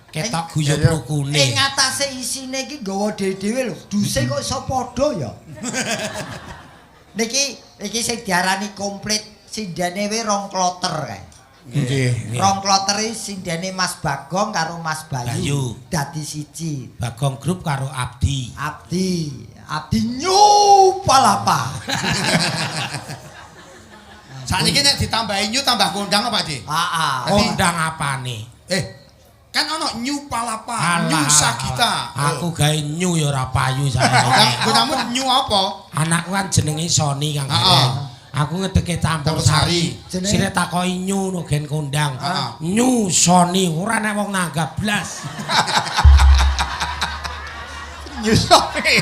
Ketok guyub rukune. Ing atase isine iki nggawa dhewe-dhewe lho. Duse kok iso padha ya. Niki iki sing diarani komplit sindene we rong kloter kae. Nggih. Rong kloter iki sindene Mas Bagong karo Mas Bayu. Dadi siji. Bagong Group karo Abdi. Abdi. Abdi New Palapa. Sakniki nek ditambahi new tambah kondang apa, Pak? Heeh. Kondang apane? Kan ana New Palapa, New Sagita. Aku gawe new ya ora payu saiki. Gunamu new apa? Anakku kan jenenge Sony Kang Gareng. Aku ngedeke campur sari. Sire takoki new no gen kondang. New Sony ora nek wong nanggap blas. New Sony.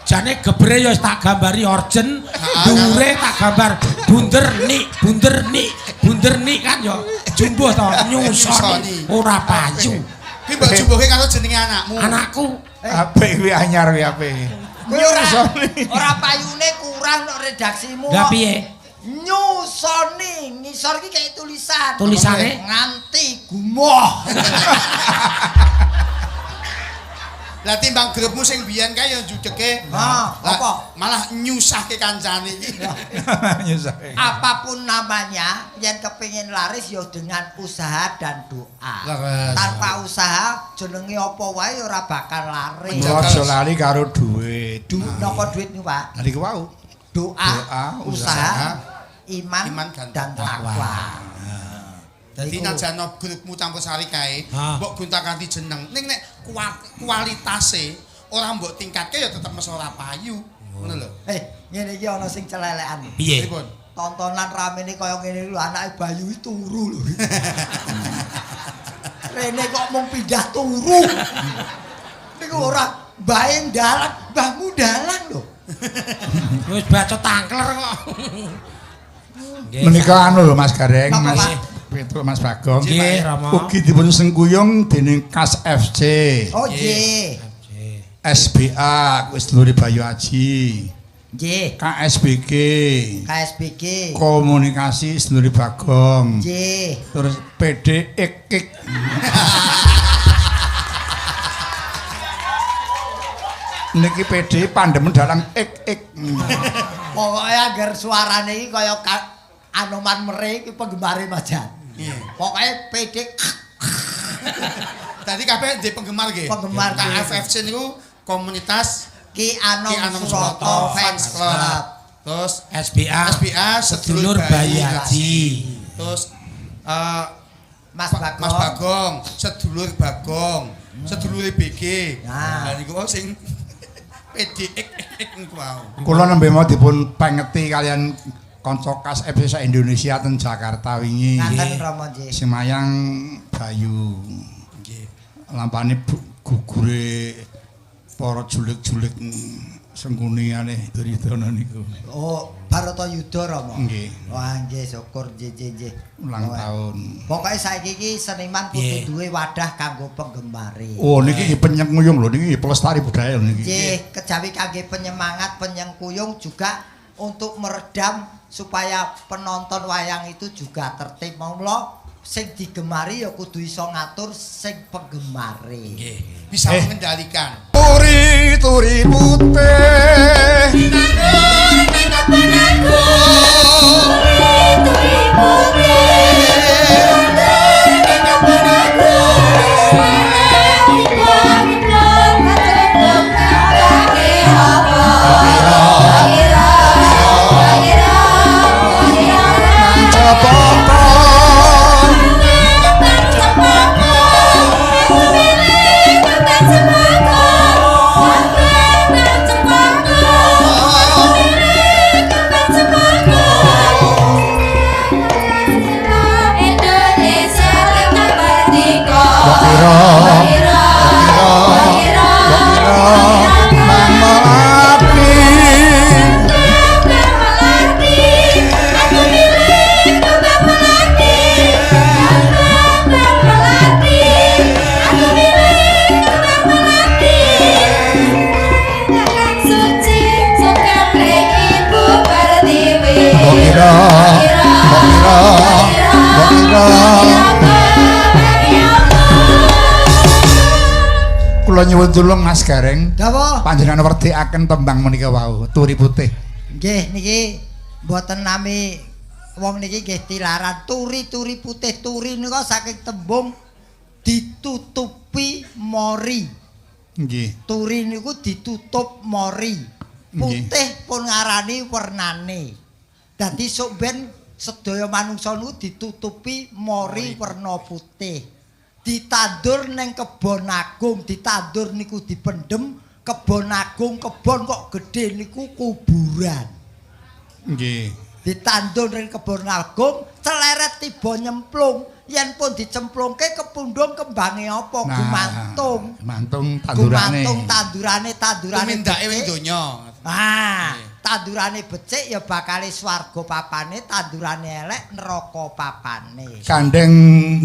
Jane gebre ya tak gambari orjen, dhuwure tak gambar bunder nik, bunder nik, bunder nik kan ya jumbuh to New Sony ora payu. Kuwi mbok jumbuhke karo jenenge anakmu. Anakku. Apik kuwi anyar kuwi apik. Kuwi ora payune kurang nek redaksimu. Lah piye? New Sony ngisor iki kayak tulisan. Tulisane nganti gumoh. Lah timbang grupmu sing biyen kae ya judeke. Apa? Malah nyusahke kancane iki. Nyusahke. Apapun namanya, yen kepengin laris ya dengan usaha dan doa. Tanpa usaha jenenge apa wae ora bakal laris. Aja lali karo duit. Napa duit niku, Pak? Lha niku wau. Doa, usaha, iman dan takwa. Dadi najan grupmu campur sari kae, mbok gonta-ganti jeneng. Ning nek kualitase ora mbok tingkatke ya tetep mesti ora payu. Ngono lho. Ngene iki ana sing celelekan. Piye? Tontonan ramene kaya ngene lho, anake Bayu iki turu lho. Rene kok mung pindah turu. Niku ora mbahe ndalang, mbahmu ndalang lho. Wis baca tangkler kok. Menika anu lho Mas Gareng, Mas Petruk Mas Bagong. Nggih, Rama. Ugi dipun sengkuyung dening Kas FC. Oh nggih. SBA wis sedulure Bayu Aji. Nggih. KSBG. KSBG. Komunikasi sedulure Bagong. Nggih. Terus PD Ik. Niki PD pandemen dalang ik. Pokoke angger suarane iki kaya Anoman Mere iki penggemare Mas Jan. Iya. Pokoke PD. Dadi kabeh ndek penggemar nggih. Penggemar KFFC niku komunitas Ki Anom Suroto Fans Club. Terus SBA Sedulur Bayu Aji. Terus Mas Bagong. Mas Bagong, Sedulur Bagong, Sedulure BG. Lah niku sing PDX niku wau. Kula nembe mau dipun pengeti kalian kanca Kas FC sak Indonesia ten Jakarta wingi. Ngaten Rama nggih. Semayang Bayu. Nggih. Lampane gugure para julik-julik sengkuni alih Duryudana niku. Oh, Baratayuda Rama. Nggih. Wah, nggih syukur nggih nggih. Ulang tahun. Pokoke saiki iki seniman kudu duwe wadah kanggo penggemare. Oh, niki nggih penyengkuyung lho niki pelestari budaya lho niki. Nggih, kejawi kangge penyemangat penyengkuyung juga untuk meredam supaya penonton wayang itu juga tertib. Mula sing digemari ya kudu iso ngatur sing penggemare. Nggih, bisa mengendalikan. Turi turi putih. Turi putih. Kula nyuwun tulung Mas Gareng. Dawuh. Panjenengan werdekaken tembang menika wau, Turi Putih. Nggih niki mboten nami wong niki nggih tilaran turi-turi putih turi nika saking tembung ditutupi mori. Nggih. Turi niku ditutup mori. Putih pun ngarani wernane. Dadi sok ben sedaya manungsa niku ditutupi mori werna putih. Ditandur ning kebon agung, ditandur niku dipendhem, kebon agung, kebon kok gedhe niku kuburan. Nggih. Ditandur ning kebon agung, celeret tiba nyemplung. Yen pun dicemplungke kepundhung kembange apa? Nah, Gumantung. Gumantung tandurane. Gumantung tandurane, tandurane Tumindake wing becik. donya. Ah, tandurane becik ya bakale swarga papane, tandurane elek neraka papane. Gandeng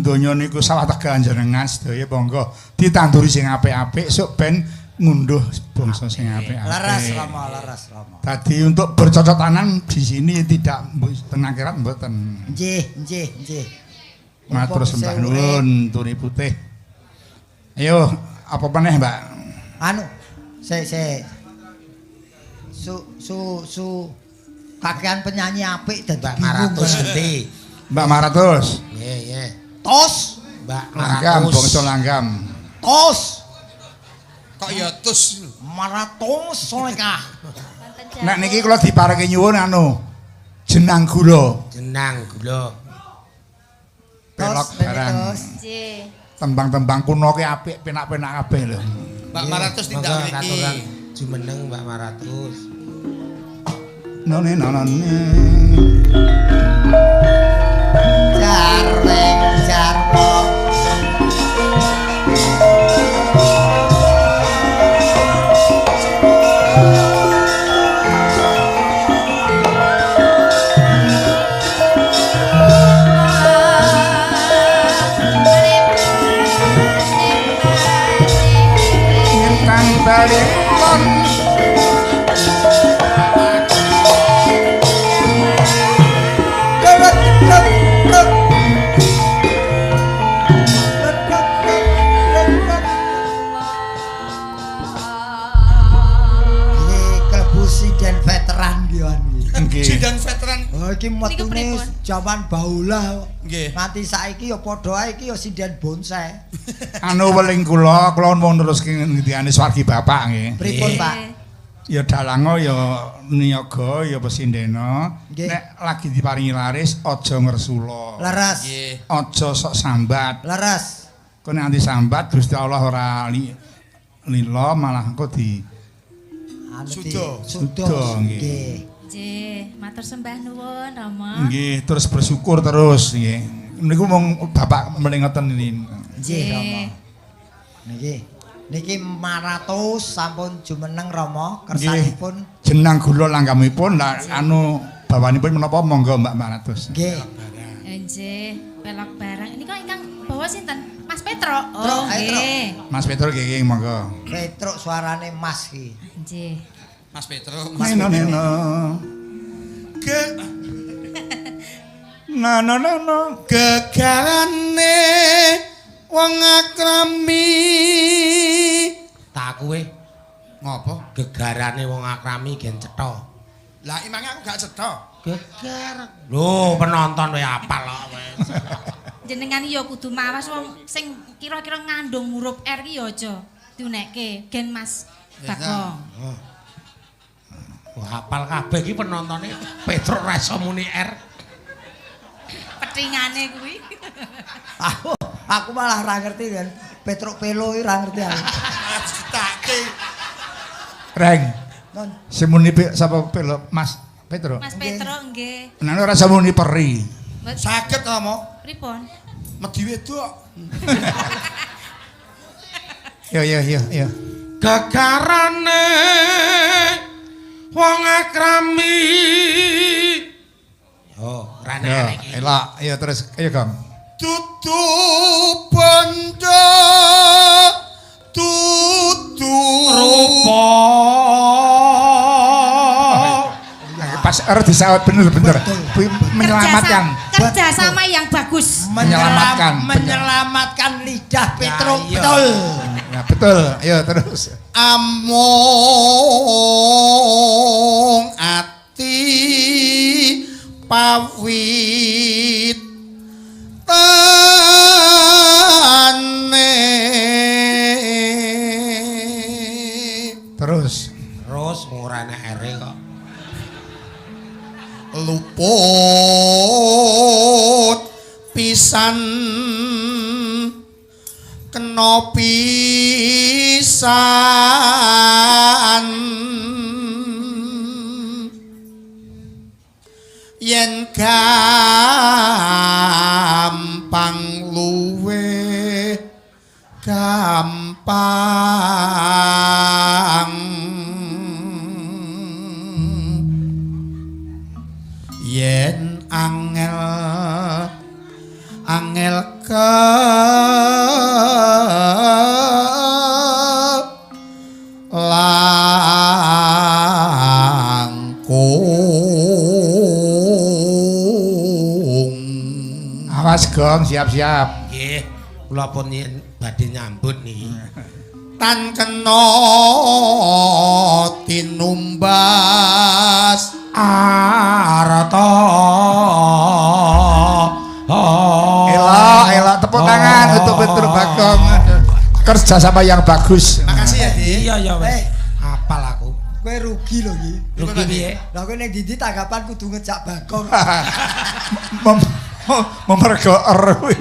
donya niku sawah tegal jenengan sedaya monggo ditanduri sing apik-apik sok ben ngunduh bangsa sing apik-apik. Leres Rama, leres Rama. Tadi untuk bercocok tanam di sini tidak teng akhirat mboten. Nggih, nggih, nggih. Matur sembah nuwun Turi Putih. Ayo, apa meneh, Mbak? Anu, sik sik. Su su su kakean penyanyi apik dadi Mbak Maratus endi? Mbak Maratus. Nggih, nggih. Tos, Mbak Langgam, Maratus. bangsa langgam. tos. Kok ya tus. Maratus solekah. Nek niki kula diparengke nyuwun anu jenang gula, Jenang gula. pelok barang. Nggih. Tembang-tembang kuno ki apik penak-penak kabeh lho. Mbak Maratus tindak Monggo mriki. katuran jumeneng Mbak Maratus. None none. Jarweng jarwo. Ngentan balik lon. Lek lek lek. Lek lek lek lek. Iki klebu sinden veteran ki an iki. Nggih. Sinden veteran. Oh iki Niku metune pripun? jaman baula. Nggih. Nganti saiki ya padha ae iki ya sinden bonsai. Anu weling kula, kula mau neruske ngendikane swargi bapak nggih. Pripun, Pak? Ya dalango ya niyaga ya pesindena. Nggih. Nek lagi diparingi laris aja ngresula. Leres. Nggih. Aja sok sambat. Leres. Kok nek anti sambat Gusti Allah ora lila malah engko di Anu di- Suda. Suda. Suda, nggih. Nggih. Nggih, matur sembah nuwun Rama. nggih terus bersyukur terus nggih. Niku mung bapak meling ngoten ini. Nggih, Rama. Niki niki Maratus sampun jumeneng Rama kersanipun. Jenang gula langgamipun lah anu bawanipun menapa monggo Mbak Maratus. Nggih. Nggih, pelok barang. Ini kok ingkang bawa sinten? Mas Petro. Oh, Tro, ayo, Tro. nggih. Mas Petro nggih monggo. Petruk suarane Mas ki. Nggih. Mas Petro. Mas Neno Petro. neno. Ge Na na na na. gegarane wong akrami. Tak kuwe Ngopo? gegarane wong akrami gen cetha. Lah imange aku gak cetha. Gegar. Lho, penonton kowe apal kok kowe. Jenengan ya kudu mawas wong sing kira-kira ngandung huruf R ki ya aja diunekke gen Mas Bagong. Wah, apal kabeh iki penontone Petro ra iso muni R. Petingane kuwi. Aku malah ora ngerti kan. Petruk Pelo iki ora ngerti aku. Ditake. Reng. Non. Sing muni sapa pelo Mas Petro. Mas Petro nggih. Nah ora iso muni peri. Mbok- Saged Rama. Pripun? Wedi wedok. Yo yo yo yo. Gegarane wong akrami. Yo, ora Yo, enak iki. elok. Ayo terus ayo Gong. Dudu bondo dudu Rupa. Pas R disaut bener-bener. Kuwi menyelamatkan. Kerjasama yang bagus. Menyelamatkan. Menyelamatkan lidah Petruk iya. betul. Ya betul. Ayo terus. Amung ati pawit tane. Terus. Terus ora enek ere kok. Luput pisan kena pisan yen gampang luwe gampang yen angel angel ke langkung. Awas gong, siap-siap. Nggih, kula pun badhe nyambut niki. Tan kena tinumbas arta. Elok, elok, tepuk tangan untuk Petruk Bagong. Kerja sama yang bagus. Makasih ya, Di. Iya, ya wis. Apal aku. Kowe rugi lho iki. Rugi piye? Lah kowe ning ndi tanggapan kudu ngejak Bagong. Memergo er kuwi.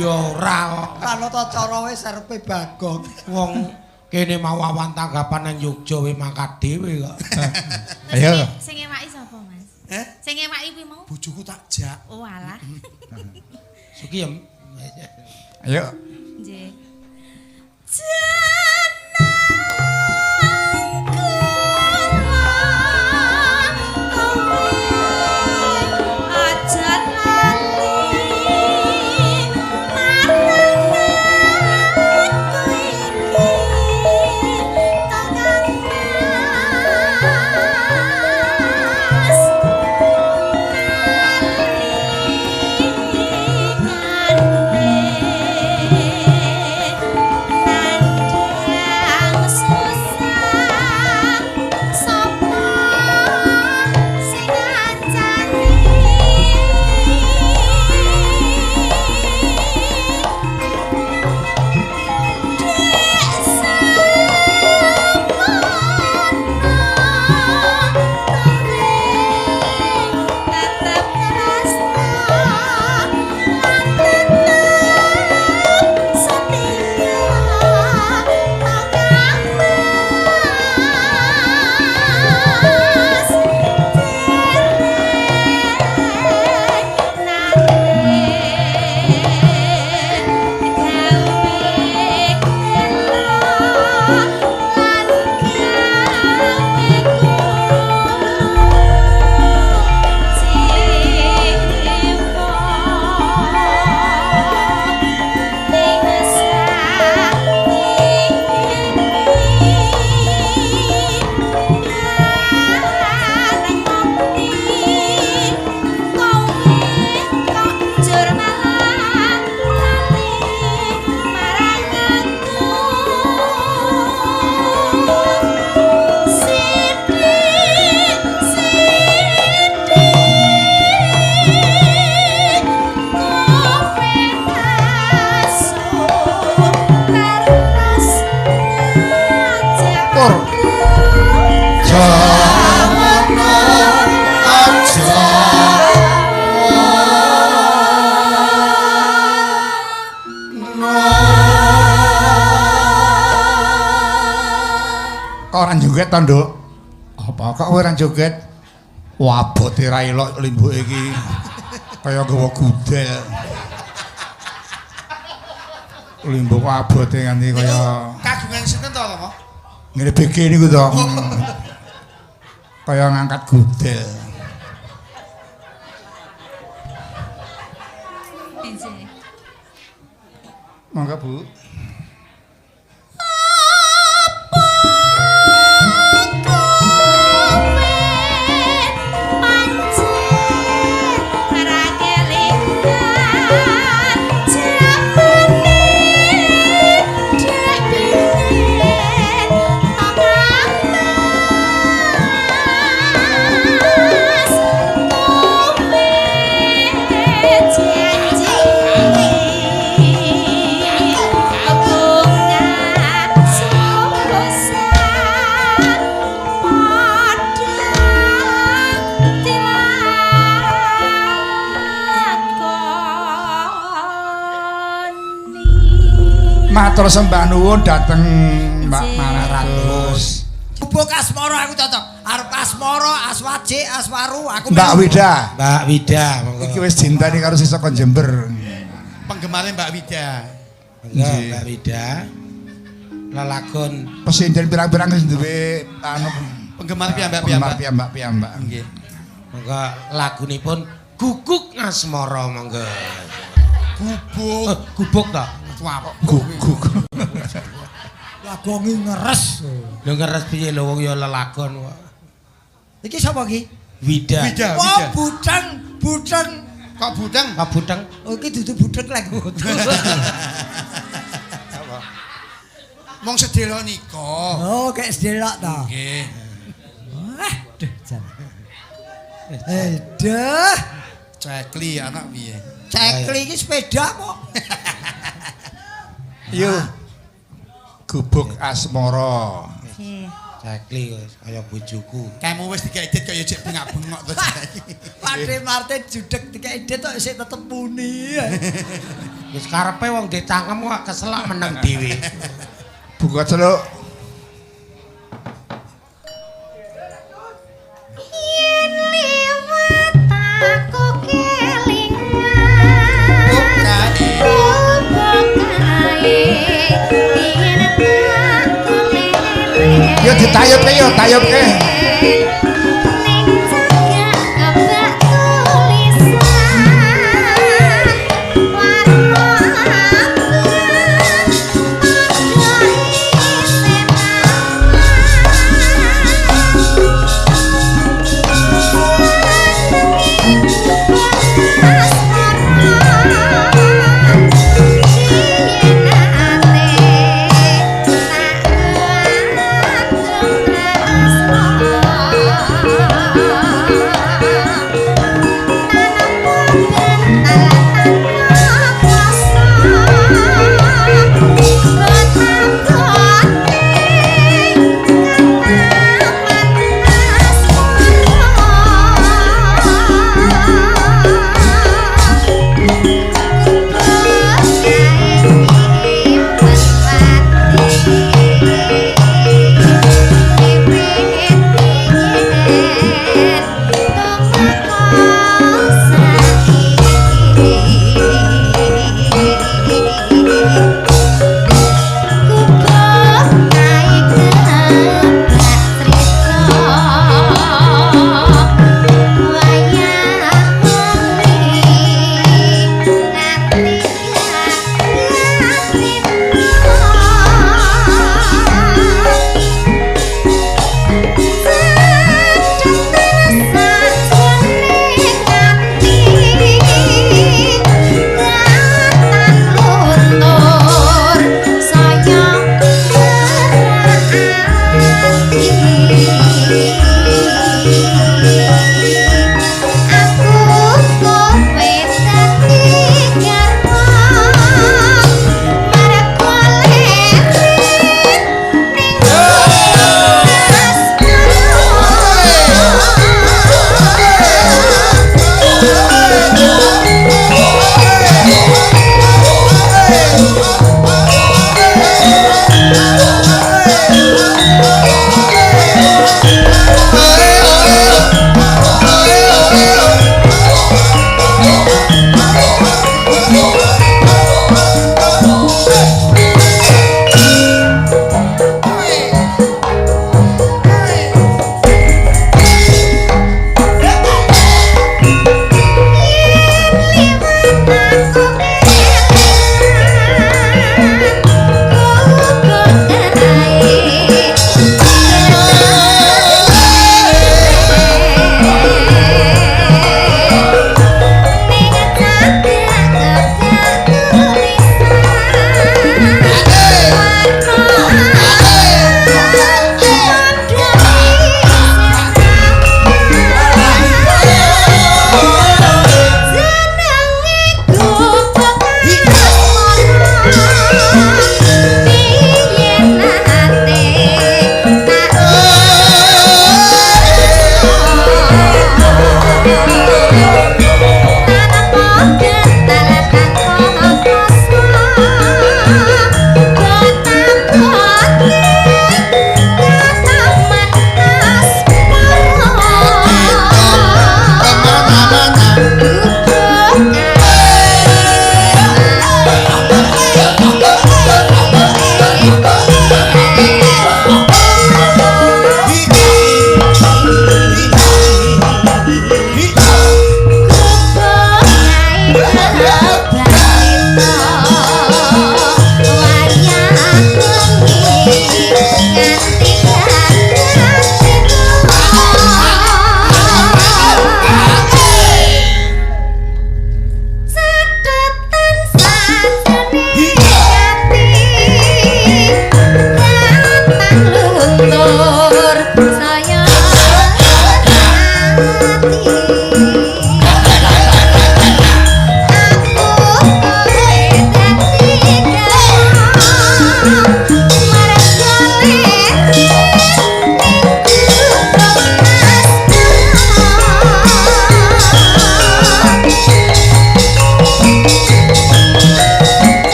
Ya ora kok. Kan cara wis serepe Bagong. Wong kene mau awan tanggapan nang Yogya we mangkat dhewe kok. Ayo. Sing ngewaki sapa, Mas? Eh? Sing ngewaki kuwi mau? Bojoku tak jak. Oh alah. Sukiyem. Ayo. Nggih. Joget to, Nduk? Apa kok kowe ora joget? Wabote ra elok limbuke iki. Kaya nggawa gudel. Limbuk abote nganti kaya kagungan sinten to, Rama? Ngene BG niku to. Kaya ngangkat gudel. Mangga, Bu. Pancen Matur sembah nuwun dhateng Mbak Maratus. Gubuk Asmara aku cocok. Arep Asmara, Aswaje, Aswaru, aku Mbak Wida. Mbak Wida monggo. Iki wis dinteni karo sisa kon Jember. Penggemare Mbak Wida. Monggo Mbak Wida. Lelagon pesinden pirang-pirang wis duwe anu penggemar piyambak-piyambak. Piyambak-piyambak. Nggih. Monggo lagunipun Guguk Asmara monggo. Gubuk, gubuk ta? Guguk. Lagongi ngeres. Lho ngeres piye lho wong ya lelagon kok. Iki sapa iki? Wida. Wida, Wah, Wida. budeng, budeng. Kok budeng? Kok budeng? Oh, iki dudu budeng lek. Mong sedelo nika. Oh, kayak sedelok ta. Nggih. Wah, duh jan. Aduh, Cekli anak piye? cekli iki sepeda kok. Yo. Gubuk Asmara. Nggih. Cekli kaya bojoku. Kamu wis dikek edit kaya jek bengak-bengok to. Pakde Martin judeg dikek edit kok isih tetep muni. Wis karepe wong dicangkem kok keselak meneng dhewe. Buka celuk. Yen liwat aku kelingan. Yo ditayubke yo, tayubke. Ning cagak kebak tulisan warna abang padha isih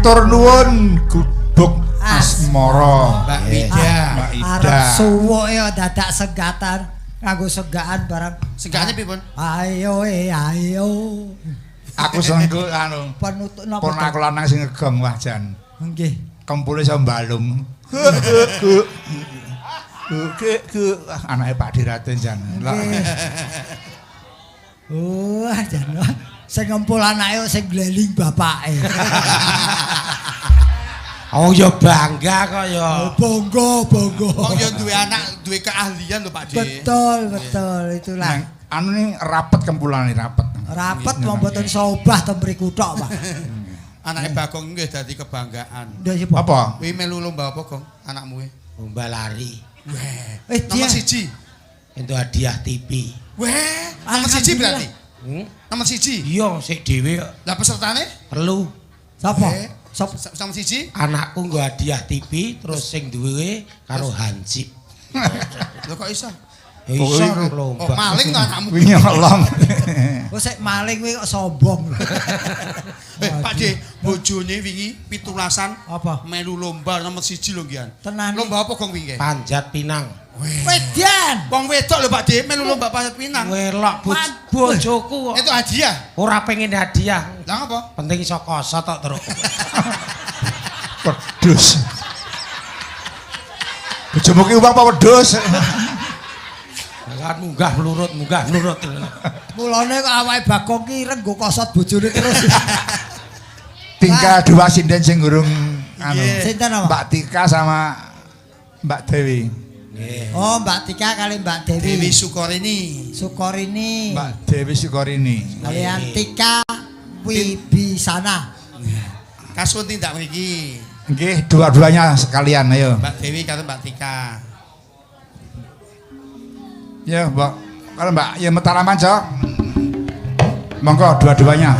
Matur nuwun Gubuk Asmara. Mbak Wida. Mbak Ida. Arep suwuk ya dadak segatan, nganggo segaan barang. Segane pripun? Ayo ayo. Aku seneng ku anu. Penutuk napa? Pun aku lanang sing ngegong wah jan. Nggih. Kempule iso mbalung. Anake Pak Diraten jan. Wah, jan. Sing ngempul anake sing gleling bapake. Oh ya bangga kok ya. Bangga, bangga. Wong ya duwe anak, duwe keahlian lho Pak De. Betul, betul itulah. Anu ning rapet kempulane rapet. Rapet wong mboten sobah ten mriku tok, Pak. Anake Bagong nggih dadi kebanggaan. Apa? Kuwi melu lomba apa, Gong? Anakmu kuwi? Lomba lari. Weh. Nomor 1. Entuk hadiah TV. Weh, nomor 1 berarti. Nomor 1. Iya, sik dhewe kok. Lah pesertane? Perlu. Sapa? Sama siji? Anakku nggo hadiah TV terus sing duwe karo hansip. Lho kok iso? Iso lomba. Oh, maling to anakmu. Kuwi nyolong. Kok sik maling kuwi kok sombong. Pak De, bojone wingi 17-an apa? Melu lomba nomor 1 lho ngian. Tenan. Lomba apa gong wingi? Panjat pinang. Wedan. Wong wedok lho Pak De, melu lomba panjat pinang. Welok bojoku kok. Itu hadiah. Ora pengen hadiah. Lah ngapa? Penting iso kosot tok terus. Wedhus. Bojomu ki wong apa wedhus? Kan munggah mlurut, munggah mlurut. Mulane kok awake Bagong ki ireng nggo kosot bojone terus. Tinggal dua sinden sing urung anu. Sinten apa? Mbak Tika sama Mbak Dewi. Oh, Mbak Tika kali Mbak Dewi. Dewi Sukorini. Sukorini. Mbak Dewi Sukorini. Kalian Tika Wibisana. Kasuwun tindak mriki. Nggih, dua-duanya sekalian ayo. Mbak Dewi karo Mbak Tika. Ya, Mbak. Kalau Mbak ya Mataraman, Cok. Monggo dua-duanya.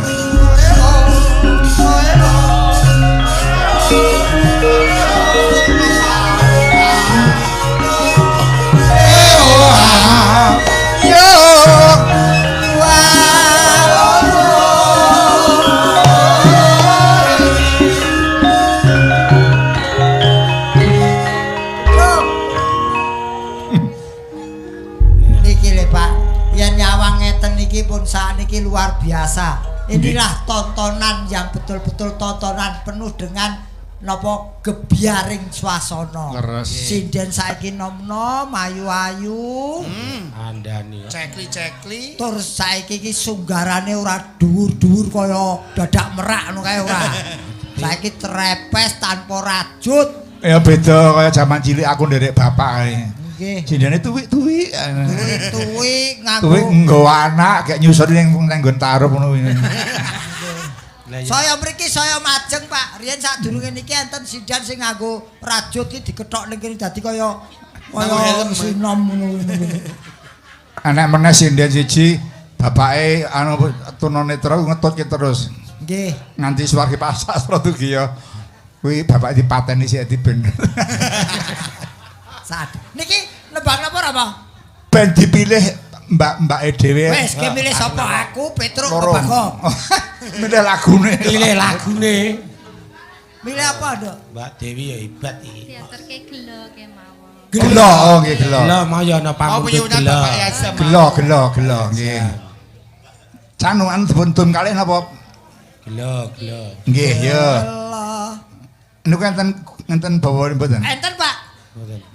Niki lho Pak, yen nyawang ngeten niki pun sakniki luar biasa. Inilah tontonan yang betul-betul tontonan penuh dengan napa gebyaring swasana. Sinden saiki nom-nom ayu-ayu. Andani. Cekli-cekli. Tur saiki iki sunggarane ora dhuwur-dhuwur kaya dadak merak ngono kae ora. Saiki trepes tanpa rajut. Ya beda kaya jaman cilik aku nderek bapak kae. Nggih. Sindene tuwik-tuwik. Tuwik-tuwik nganggo tuwik nggawa anak gek nyusur ning nggon tarup ngono kuwi. Saya mriki saya majeng Pak. Riyen sadurunge niki enten sinden sing nganggo rajut ki dikethok ning kene dadi kaya kaya sinom ngono kuwi. Anak meneh sinden siji bapake anu tunanetra ngetutke terus. Nggih. Nganti swarga Pak Sastra dugi ya. Kuwi bapake dipateni sik diben. Saat. Niki nembang napa ora, Pak? Ben dipilih mbak-mbake dhewe. Wis, ki milih sapa aku, Petruk apa Bagong? Milih lagune. Milih lagune. Milih apa, Nduk? Mbak Dewi ya hebat iki. Diaturke gelo kemawon. Gelo, oh nggih gelo. Gelo mau ya ana pamundhut gelo. Gelo, gelo, gelo nggih. Canuan dipun dum kalih napa? Gelo, gelo. Nggih, ya. Niku enten enten bawa mboten? Enten, Pak. Mboten.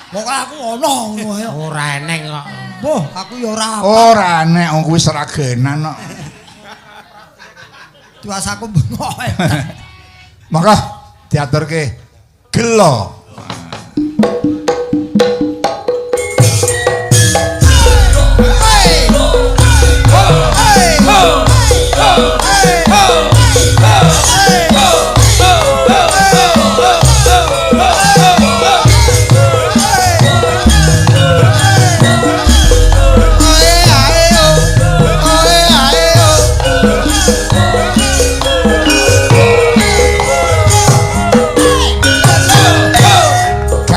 Pokoke aku ono ngono ae. Ora eneng kok. Mboh, aku ya ora. Ora enek wong kuwi seragenan kok. Tiwas aku bengok. Monggo diaturke gelo.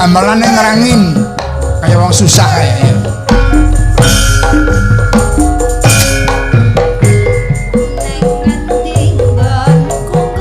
Gamelane ngerangin kaya wong susah kae. Neng ngendi nggonku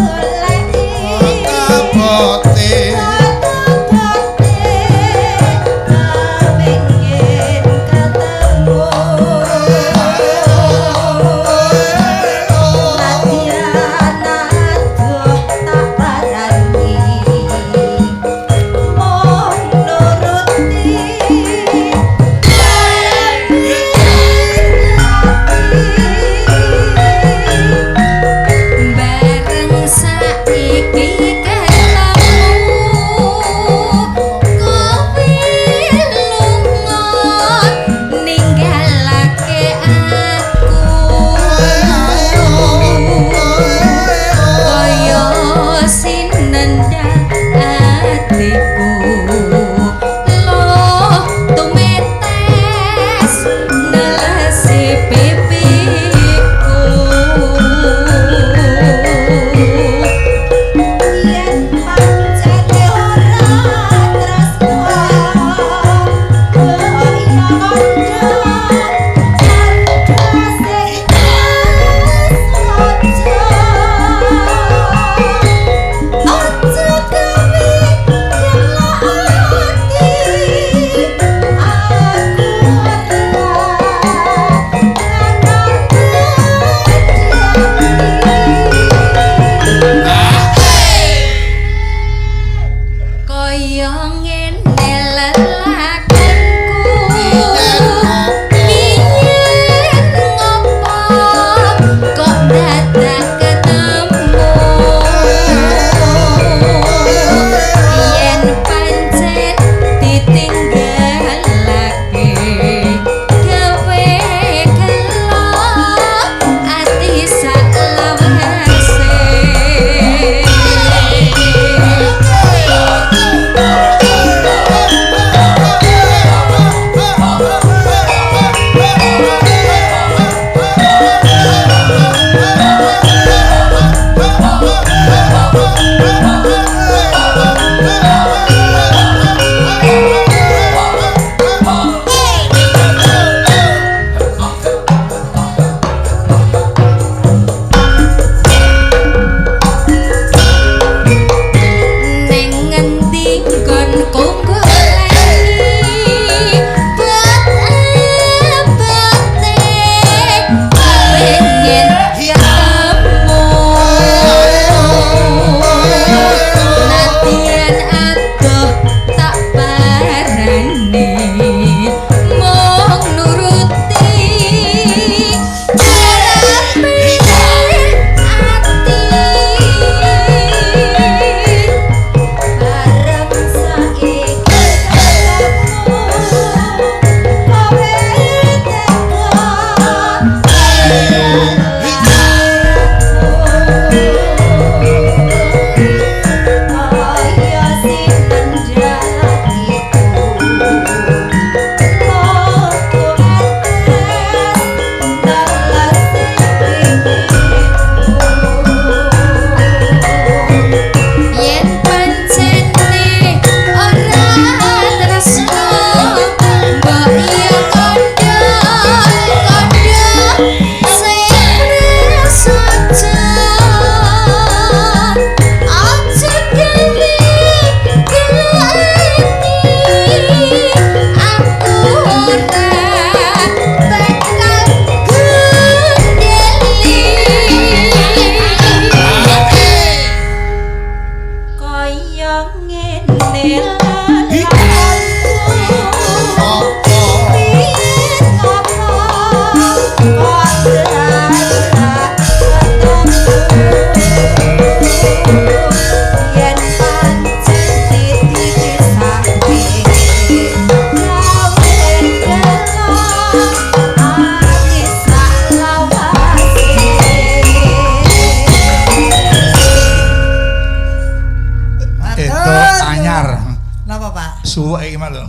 Suwek iki mah lho.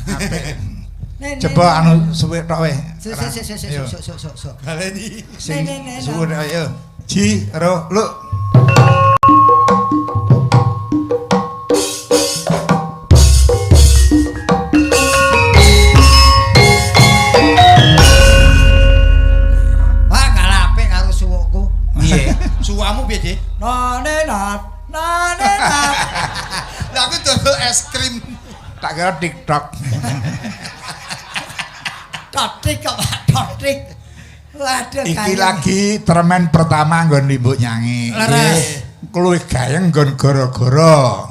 Apik. Coba anu suwek tok weh. Sik sik sik sik Ayo. sik sik sik sik. Baleni. Sing Ne, ne, ne, suwek tok ayo. Ji, ro, lu. Wah, kalah apik karo suwukku. Piye? Suwamu piye, Dik? Nane nat, nane nat. Lah aku dodol es krim. Tak kira TikTok. Totik kok Pak, totik. Waduh, Iki lagi tremen pertama nggon Limbuk Nyangi. Leres. Kluwih gayeng nggon gara-gara.